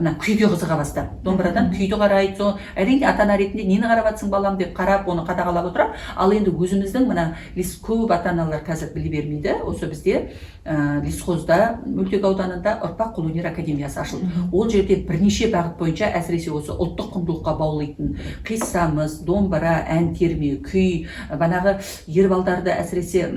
мына күйге қызыға бастады, домбырадан күйді қарайды. Сол, әрине, ата ана ретінде «Нені қарап жатсың, балам?» деп қарап, оны қадағалап отырамын. Ал енді өзіміздің мына көп ата аналар қазір біле бермейді, осы бізде лесхозда, Мөлтек ауданында «Ұрпақ» қолөнер академиясы ашылды. Ол жерде бірнеше бағыт бойынша, әсіресе осы ұлттық құндылыққа баулитын қиссамыз, домбыра, ән терме, күй, банағы ер балдарды әсіресе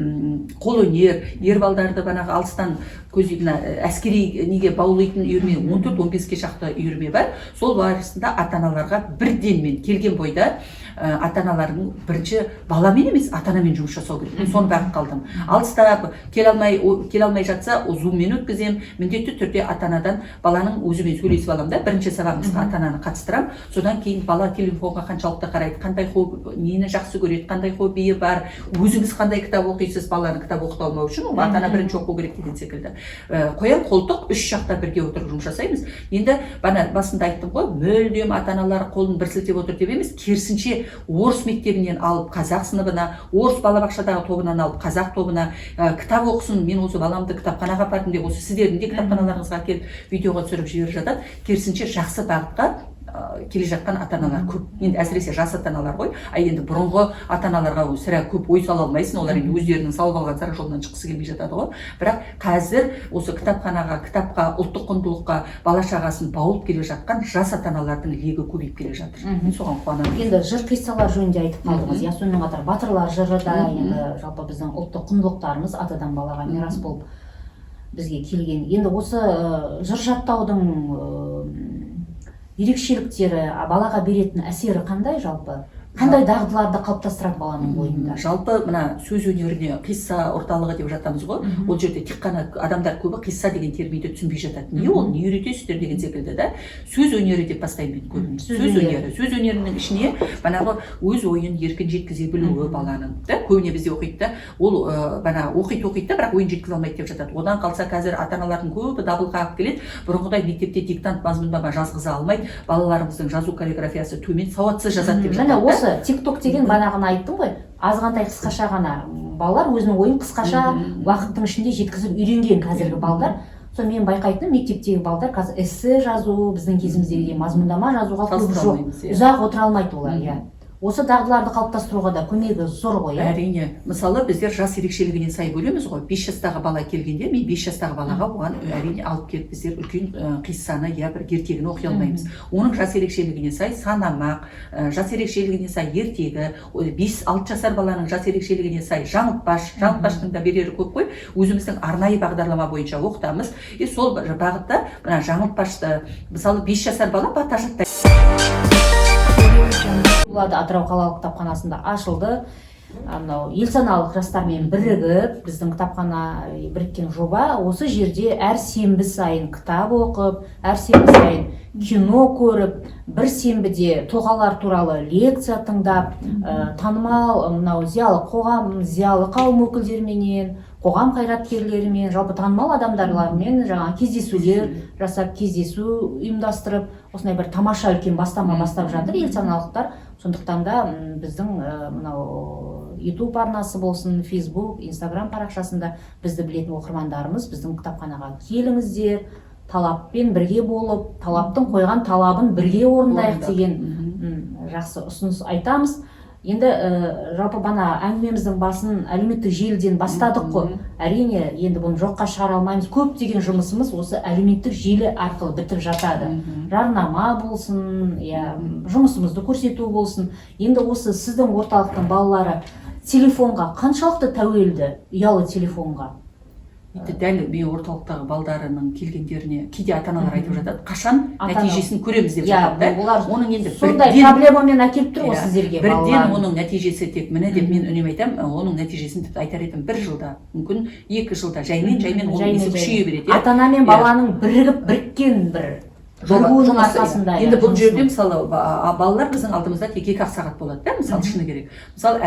қолөнер, ер балдарды банағы алыстан көздейтін, мына әскери неге баулитын үйірме, 14-15-ке шақты үйірме бар. Сол барысында ата аналарға бірден мен келген бойда ата аналардың бірінші баламен емес, ата анамен жұмыс жасау керек, мен соны бағытқа алдым. Алыста келе алмай жатса, Зуммен өткіземін. Міндетті түрде ата анадан, баланың өзімен сөйлесіп аламын да, бірінші сабағымызға ата ананы қатыстырамын. Содан кейін бала телефонға қаншалықты қарайды, қандай хобби, нені жақсы көреді, қандай хоббиі бар, өзіңіз қандай кітап оқисыз, баланы кітап оқыта алмау үшін ол ата ана бірінші оқу керек деген секілді. Қоян қолтық үш жақта бірге отырып жұмыс жасаймыз. Енді бана басында айттым ғой, мүлдем ата аналар қолын бір сілтеп отыр деп емес, керісінше, орыс мектебінен алып қазақ сыныбына, орыс балабақшадағы тобынан алып қазақ тобына, кітап оқысын, мен осы баламды кітапханаға апардым деп, осы сіздердің де кітапханаларыңызға келіп, видеоға түсіріп жіберіп жатады. Керісінше, жақсы бағытқа келе жатқан ата аналар көп енді, әсіресе жас ата аналар ғой. А енді бұрынғы ата аналарға сірә көп ой сала алмайсың, олар енді өздерінің салып алған сара жолынан шыққысы келмей жатады ғой. Бірақ қазір осы кітапханаға, кітапқа, ұлттық құндылыққа бала шағасын баулып келе жатқан жас ата аналардың легі көбейіп келе жатыр. Мен соған қуанамын. Енді жыр, қиссалар жөнінде айтып қалдыңыз, иә, сонымен қатар батырлар жыры да. Енді жалпы біздің ұлттық құндылықтарымыз атадан балаға мирас болып бізге келген. Енді осы жыр жаттаудың ерекшеліктері, балаға беретін әсері қандай, жалпы қандай дағдыларды қалыптастырады баланың бойында? Жалпы мына сөз өнеріне, қисса орталығы деп жатамыз ғой. Ол жерде тек қана адамдар көбі қисса деген терминді түсінбей жатады, не ол, не үйретесіздер деген секілді да. Сөз өнері деп бастаймын мен көбіне. Сөз Сөз өнері. өнері. Сөз өнерінің ішіне банағы өз ойын еркін жеткізе білуі баланың да. Көбіне бізде оқиды да, ол бана оқиды, оқиды да, бірақ ойын жеткізе алмайды деп жатады. Одан қалса, қазір ата аналардың көбі дабыл қағып келеді: бұрынғыдай мектепте диктант, мазмұндама жазғыза алмайды, балаларымыздың жазу каллиграфиясы төмен, сауатсыз жазады деп Міне, жатады да. осы Тик Ток деген бағанағыны айттым ғой, азғантай қысқаша ғана балалар өзінің ойын қысқаша уақыттың ішінде жеткізіп үйренген қазіргі балдар. Сол мен байқайтыным, мектептегі балдар қазір эссе жазу, біздің кезіміздегідей мазмұндама жазуға көбі Салыстыра жоқ, алмаймыз, иә. ұзақ отыра алмайды олар, иә. Осы дағдыларды қалыптастыруға да көмегі зор ғой, иә? Әрине. Мысалы, біздер жас ерекшелігіне сай бөлеміз ғой. 5 жастағы бала келгенде, мен 5 жастағы балаға, оған әрине алып келіп біздер үлкен қиссаны я бір ертегіні оқи алмаймыз. Оның жас ерекшелігіне сай санамақ, жас ерекшелігіне сай ертегі, 5-6 жасар баланың жас ерекшелігіне сай жаңылтпаш. Жаңылтпаштың да берері көп қой. Өзіміздің арнайы бағдарлама бойынша оқытамыз. И сол бағытта мына жаңылтпашты, мысалы, 5 жасар бала бата жаттай Болады. Атырау қалалық кітапханасында ашылды. Мынау елсаналық жастармен бірігіп, біздің кітапхана біріккен жоба. Осы жерде әр сенбі сайын кітап оқып, әр сенбі сайын кино көріп, бір сенбіде тұлғалар туралы лекция тыңдап, танымал мынау зиялы қоғам, зиялы қауым өкілдеріменен, қоғам қайраткерлерімен, жалпы танымал адамдарлармен жаңа кездесулер жасап, кездесу ұйымдастырып, осындай бір тамаша үлкен бастама бастап жатыр елсаналықтар. Сондықтан да біздің мынау YouTube арнасы болсын, Facebook, Instagram парақшасында бізді білетін оқырмандарымыз, біздің кітапханаға келіңіздер, талаппен бірге болып, талаптың қойған талабын бірге орындайық Орындап. деген жақсы ұсыныс айтамыз. Енді жалпы бана әңгімеміздің басын әлеуметтік желіден бастадық қой. Әрине, енді бұны жоққа шығара алмаймыз, көптеген жұмысымыз осы әлеуметтік желі арқылы бітіп жатады. Жарнама болсын, иә, жұмысымызды көрсету болсын. Енді осы сіздің орталықтың балалары телефонға қаншалықты тәуелді, ұялы телефонға? Енді дәл мен орталықтағы балдарының келгендеріне кейде ата аналар айтып жатады, қашан нәтижесін көреміз деп жатады да. Олар Оның енді сондай проблемамен әкеліп тұр ғой сіздерге бірден балаларын. Оның нәтижесі тек міне деп мен үнемі айтамын, оның нәтижесін тіпті айтар едім, бір жылда, мүмкін 2 жылда, жаймен жаймен оның Жаймен, несі жаймен. күшейе береді, иә. Ата ана мен баланың бірігіп, біріккен бір бірігуінің жұмысы, иә. арқасында, иә, Енді бұл жерде жұмысының. мысалы балалар біздің алдымызда тек 2-ақ сағат болады да. Мысалы, шыны керек, мысалы,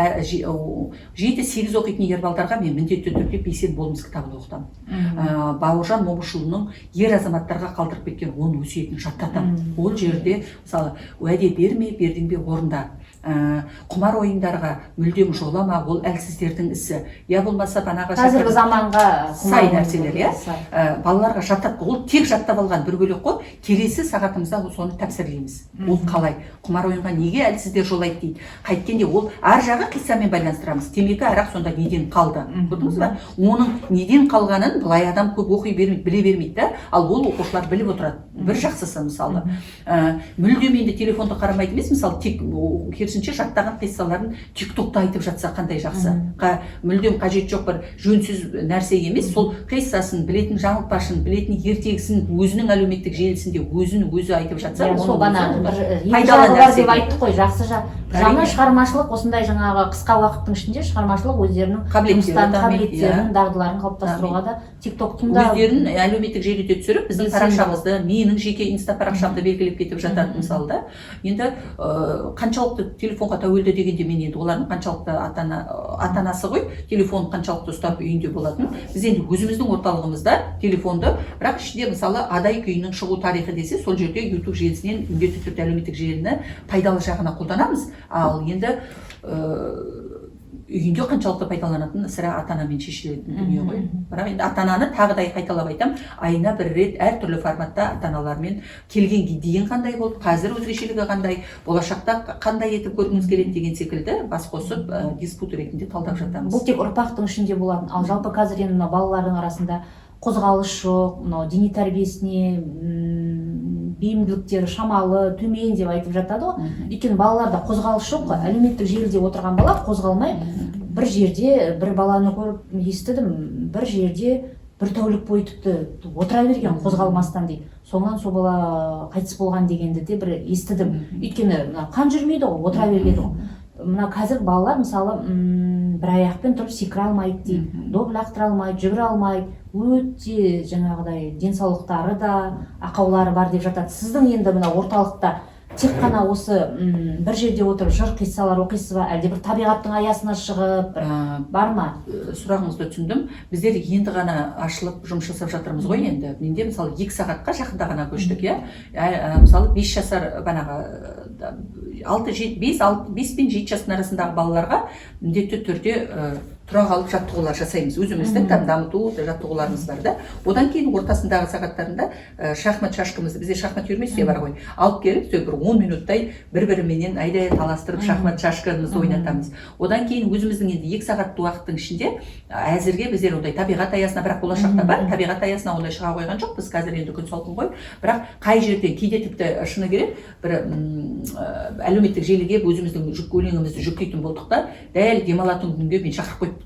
7-8 оқитын ер балдарға мен міндетті түрде «Бейсен болмыс» кітабын оқытамын. Бауыржан Момышұлының ер азаматтарға қалдырып кеткен 10 өсиетін жаттатамын. Ол жерде, мысалы, уәде берме, бердің бе, орында, құмар ойындарға мүлдем жолама, ол әлсіздердің ісі, я болмаса банағы Қазіргі заманға сай құмар нәрселер, иә. сай. Балаларға жаттат, ол тек жаттап алған бір бөлек қой. Келесі сағатымызда ол соны тәпсірлейміз. Ол қалай, құмар ойынға неге әлсіздер жолайды дейді, қайткенде ол ар жағы қиссамен байланыстырамыз. Темекі, арақ сонда неден қалды? Көрдіңіз ба, оның неден қалғанын былай адам көп оқи бермейді, біле бермейді да, ал ол оқушылар біліп отырады. Бір жақсысы, мысалы, мүлдем енді телефонды қарамайды емес, мысалы, тек керісінше жаттаған қиссаларын Тик Токта айтып жатса, қандай жақсы. Мүлдем қажет жоқ бір жөнсіз нәрсе емес, сол қиссасын білетін, жаңылтпашын білетін, ертегісін өзінің әлеуметтік желісінде өзін өзі айтып жатса, Иә, оның сол бана өзі бір екі пайдалы жағы бар нәрсе. деп айттық қой, жақсы жақ жаңа Әрине. шығармашылық, осындай жаңағы қысқа уақыттың ішінде шығармашылық өздерінің Қабілеттері жұмыстарын, дамиды, қабілеттерін, иә. дағдыларын қалыптастыруға да Тик Токтың да Өздерін әлеуметтік желіде түсіріп, біздің Белсенді. парақшамызды, менің жеке инста парақшамды белгілеп кетіп жатады, мысалы да. Енді қаншалықты телефонға тәуелді дегенде, мен енді олардың қаншалықты ата анасы ғой, телефон қаншалықты ұстап үйінде болатын. Біз енді өзіміздің орталығымызда телефонды, бірақ ішінде, мысалы, «Адай» күйінің шығу тарихы десе, сол жерде Ютуб желісінен міндетті түрде әлеуметтік желіні пайдалы жағына қолданамыз. Ал енді үйінде қаншалықты пайдаланатыны сірә ата анамен шешілетін дүние ғой. Бірақ енді ата ананы тағы да қайталап айтамын, айына бір рет әртүрлі форматта ата аналармен келгенге дейін қандай болды, қазір өзгешелігі қандай, болашақта қандай етіп көргіңіз келеді деген секілді бас қосып, диспут ретінде талдап жатамыз. Бұл тек ұрпақтың ішінде болатын. Ал жалпы қазір енді мына балалардың арасында қозғалыс жоқ, мынау дене тәрбиесіне бейімділіктері шамалы, төмен деп айтып жатады ғой. Өйткені балаларда қозғалыс жоқ қой. Әлеуметтік желіде отырған бала қозғалмай бір жерде, бір баланы көріп естідім, бір жерде бір тәулік бойы тіпті отыра берген қозғалмастан дейді. Соңынан сол бала қайтыс болған дегенді де бір естідім. Өйткені мына қан жүрмейді ғой, отыра берген ғой. Мына қазір балалар, мысалы, бір аяқпен тұрып секіре алмайды дейді, доп лақтыра алмайды, жүгіре алмайды, өте жаңағыдай денсаулықтары да ақаулары бар деп жатады. Сіздің енді мына орталықта тек қана осы бір жерде отырып жыр, қиссалар оқисыз ба, әлде бір табиғаттың аясына шығып бір бар ма? Сұрағыңызды түсіндім. Біздер енді ғана ашылып, жұмыс жасап жатырмыз ғой. Енді менде, мысалы, 2 сағатқа жақында ғана көштік, иә. Мысалы, 5 жасар банағы алты, жеті, бес, алты, 5 пен 7 жастың арасындағы балаларға міндетті түрде тұра қалып жаттығулар жасаймыз, өзіміздің там дамыту жаттығуларымыз бар да. Одан кейін ортасындағы сағаттарында шахмат, шашкамызды, бізде шахмат үйірмесі де бар ғой, алып келіп, сол бір 10 минуттай бір біріменен айдай таластырып, шахмат, шашкамызды ойнатамыз. Одан кейін өзіміздің енді 2 сағат уақыттың ішінде әзірге біздер ондай табиғат аясына, бірақ болашақта бар, табиғат аясына ондай шыға қойған жоқпыз қазір, енді күн салқын ғой. Бірақ қай жерден кейде тіпті, шыны керек, бір әлеуметтік желіге өзіміздің жүк өлеңімізді жүктейтін болдық та, дәл демалатын күнге мен шақырып қойып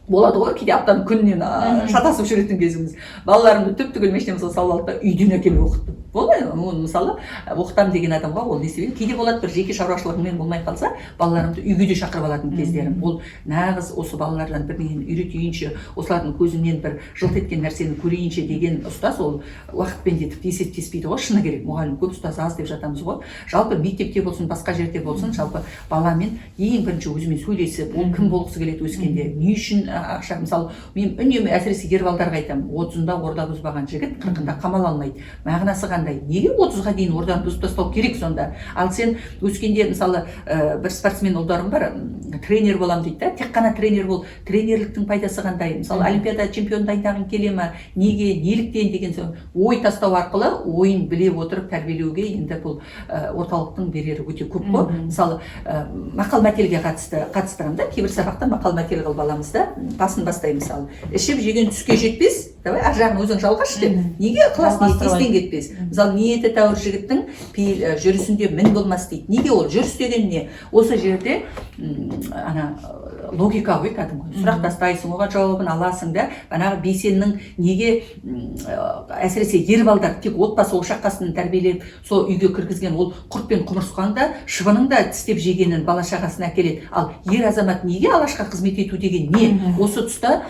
Болады ғой кейде аптаның күнінен шатасып жүретін кезіміз. Балаларымды түп түгел машинамызға салып алдым да, үйден әкеліп оқыттым. Болмай оны, мысалы, оқытамын деген адамға ол не істемейді. Кейде болады, бір жеке шаруашылығыңмен болмай қалса, балаларымды үйге де шақырып алатын кездерім. Ол нағыз осы балалардан бірдеңені үйретейінші, осылардың көзінен бір жылт еткен нәрсені көрейінші деген ұстаз. Ол уақытпен де тіпті есептеспейді ғой. Шыны керек, мұғалім көп, ұстаз аз деп жатамыз ғой. Жалпы мектепте болсын, басқа жерде болсын, жалпы баламен ең бірінші өзімен сөйлесіп, ол кім болғысы келеді өскенде, не үшін ақша. Мысалы, мен үнемі, әсіресе ер балдарға айтамын: 30-ында орда бұзбаған жігіт 40-ында қамал алмайды. Мағынасы қандай? Неге 30-ға дейін орданы бұзып тастау керек сонда? Ал сен өскенде, мысалы, бір спортсмен ұлдарым бар, тренер боламын дейді да. Тек қана тренер бол, тренерліктің пайдасы қандай? Мысалы, олимпиада чемпионын дайындағың келе ма? Неге, неліктен деген соң ой тастау арқылы, ойын біле отырып тәрбиелеуге енді бұл орталықтың берері өте көп қой. Мысалы, мақал мәтелге қатысты қатыстырамын да, кейбір сабақта мақал мәтел қылып аламыз да, басын бастаймын. Мысалы, «Ішіп жеген түске жетпес, давай ар жағын өзің жалғашы» деп. Неге ықылас ниет Жалғастырып. естен кетпес. Мысалы, «Ниеті тәуір жігіттің пейіл, жүрісінде мін болмас» дейді. Неге ол жүріс деген не? Осы жерде ана логика ғой, кәдімгі сұрақ тастайсың, оған жауабын аласың да. Бағанағы Бейсеннің неге әсіресе ер балдар тек отбасы ошақ қасын тәрбиелеп, сол үйге кіргізген, ол құрт пен құмырсқаның да, шыбынның да тістеп жегенін бала шағасына әкеледі. Ал ер азамат неге алашқа қызмет ету деген не? Осы тұста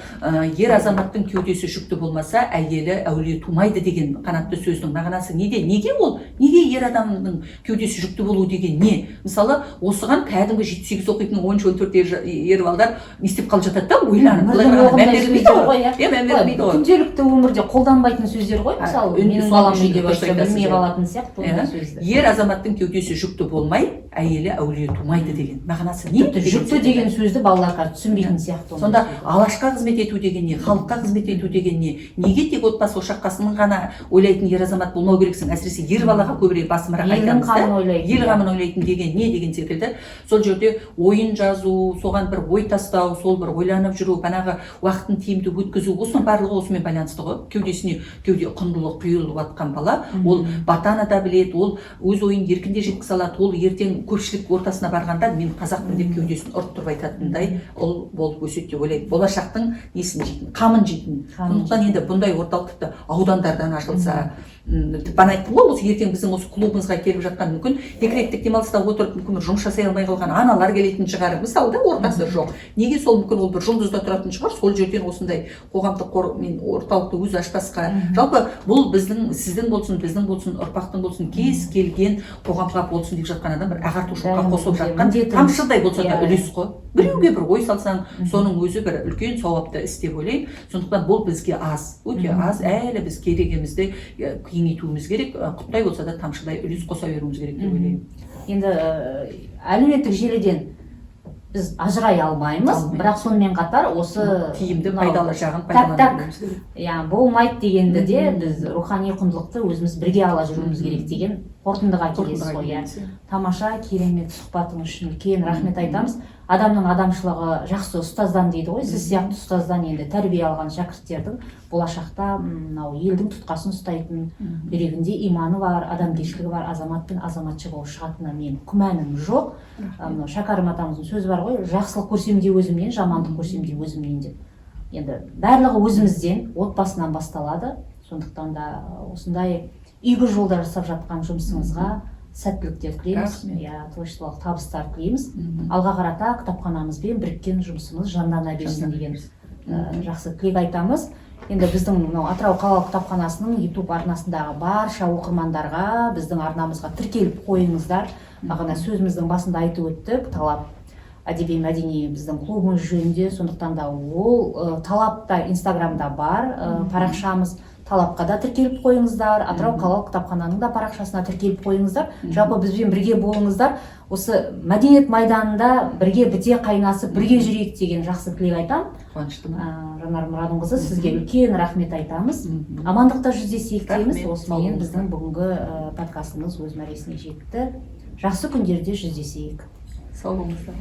ер азаматтың кеудесі жүкті болмаса, әйелі әулие тумайды деген қанатты сөздің мағынасы неде? Неге ол, неге ер адамның кеудесі жүкті болу деген не? Мысалы, осыған кәдімгі 7-8 оқитын, 13-14 ер балдар не істеп қалып жатады да, ойланып, былай Өмірдің қарағанда мән оғындай берілмейді сөздер ғой. ғой, иә. Иә, мән берілмейді ғой. Күнделікті өмірде қолданбайтын сөздер ғой. Мысалы, менің соның балам үшін үйде дұрыс барса, айтасыз, білмей иә. қалатын сияқты ондай Иә. сөзді. Ер азаматтың кеудесі жүкті болмай, әйелі әулие тумайды деген мағынасы не Тіпті деген жүкті секілді. деген сөзді балалар қазір түсінбейтін сияқты ондай Сонда сөзді. алашқа қызмет ету деген не, халыққа қызмет ету деген не? Неге тек отбасы ошақ қасының ғана ойлайтын ер азамат болмау керексің? Әсіресе ер балаға көбірек басымырақ Елдің айтамыз да. қамын ойлайтын, Ел иә. қамын ойлайтын деген не деген секілді. Сол жерде ойын жазу, соған бір ой тастау, сол бір ойланып жүру, бағанағы уақытын тиімді өткізу, осының барлығы осымен байланысты ғой. Кеудесіне кеуде құндылық құйылып жатқан бала, ол батаны да біледі, ол өз ойын еркін де жеткізе алады. Ол ертең көпшілік ортасына барғанда «мен қазақпын» деп кеудесін ұрып тұрып айтатындай ұл болып өседі деп ойлаймын. Болашақтың несін жейтін, қамын жейтін. Қамын. Сондықтан енді бұндай орталық тіпті аудандардан ашылса, бағана айттым ғой, осы ертең біздің осы клубымызға келіп жатқан, мүмкін, декреттік демалыста отырып, мүмкін, бір жұмыс жасай алмай қалған аналар келетін шығар, мысалы да, ортасы жоқ. Неге сол, мүмкін, ол бір Жұлдызда тұратын шығар, сол жерден осындай қоғамдық қор мен орталықты өзі ашпасқа? Жалпы бұл біздің, сіздің болсын, біздің болсын, ұрпақтың болсын, кез келген қоғамға болсын деп жатқан адам бір ағартушылыққа Бәріміздің қосылып де жатқан міндетіміз. тамшыдай болса да үлес қой. Біреуге бір ой салсаң, соның өзі бір үлкен сауапты іс деп ойлаймын. Сондықтан бұл бізге аз, өте аз әлі. Біз керегімізді кеңейтуіміз керек, құттай болса да тамшыдай үлес қоса беруіміз керек деп ойлаймын. Енді әлеуметтік желіден біз ажырай алмаймыз, Алмаймыз. бірақ сонымен қатар осы тиімді, мынау пайдалы жағын так пайдалана так білуіміз керек. Иә, болмайды дегенді де біз рухани құндылықты өзіміз бірге ала жүруіміз керек деген қорытындыға келесіз Қорытындыға ғой, иә. келеміз, иә. Тамаша, керемет сұхбатыңыз үшін үлкен рахмет айтамыз. Адамның адамшылығы жақсы ұстаздан дейді ғой. Сіз сияқты ұстаздан енді тәрбие алған шәкірттердің болашақта мынау елдің тұтқасын ұстайтын, жүрегінде иманы бар, адамгершілігі бар азамат пен азаматша болып шығатынына менің күмәнім жоқ. Мынау Шәкәрім атамыздың сөзі бар ғой: «Жақсылық көрсем де өзімнен, жамандық көрсем де өзімнен» деп. Енді барлығы өзімізден, отбасынан басталады. Сондықтан да осындай игі жолда жасап жатқан жұмысыңызға сәттіліктер тілейміз. Рахмет. Иә, творчестволық табыстар тілейміз. Алға қарата кітапханамызбен біріккен жұмысымыз жандана берсін Жандана деген берсін. Жақсы тілек айтамыз. Енді біздің мынау Атырау қалалық кітапханасының YouTube арнасындағы барша оқырмандарға біздің арнамызға тіркеліп қойыңыздар. Бағана сөзіміздің басында айтып өттік Талап әдеби мәдени біздің клубымыз жөнінде. Сондықтан да ол Талапта Инстаграмда бар парақшамыз, Талапқа да тіркеліп қойыңыздар, Атырау қалалық кітапхананың да парақшасына тіркеліп қойыңыздар. Жалпы бізбен бірге болыңыздар, осы мәдениет майданында бірге біте қайнасып, бірге жүрейік деген жақсы тілек айтамын. Қуаныштымын. Жанар Мұрадымқызы, сізге үлкен рахмет айтамыз. Амандықта жүздесейік дейміз. Рахмет, Осыменен сау болыңыздар. біздің бүгінгі подкастымыз өз мәресіне жетті. Жақсы күндерде жүздесейік. Сау болыңыздар.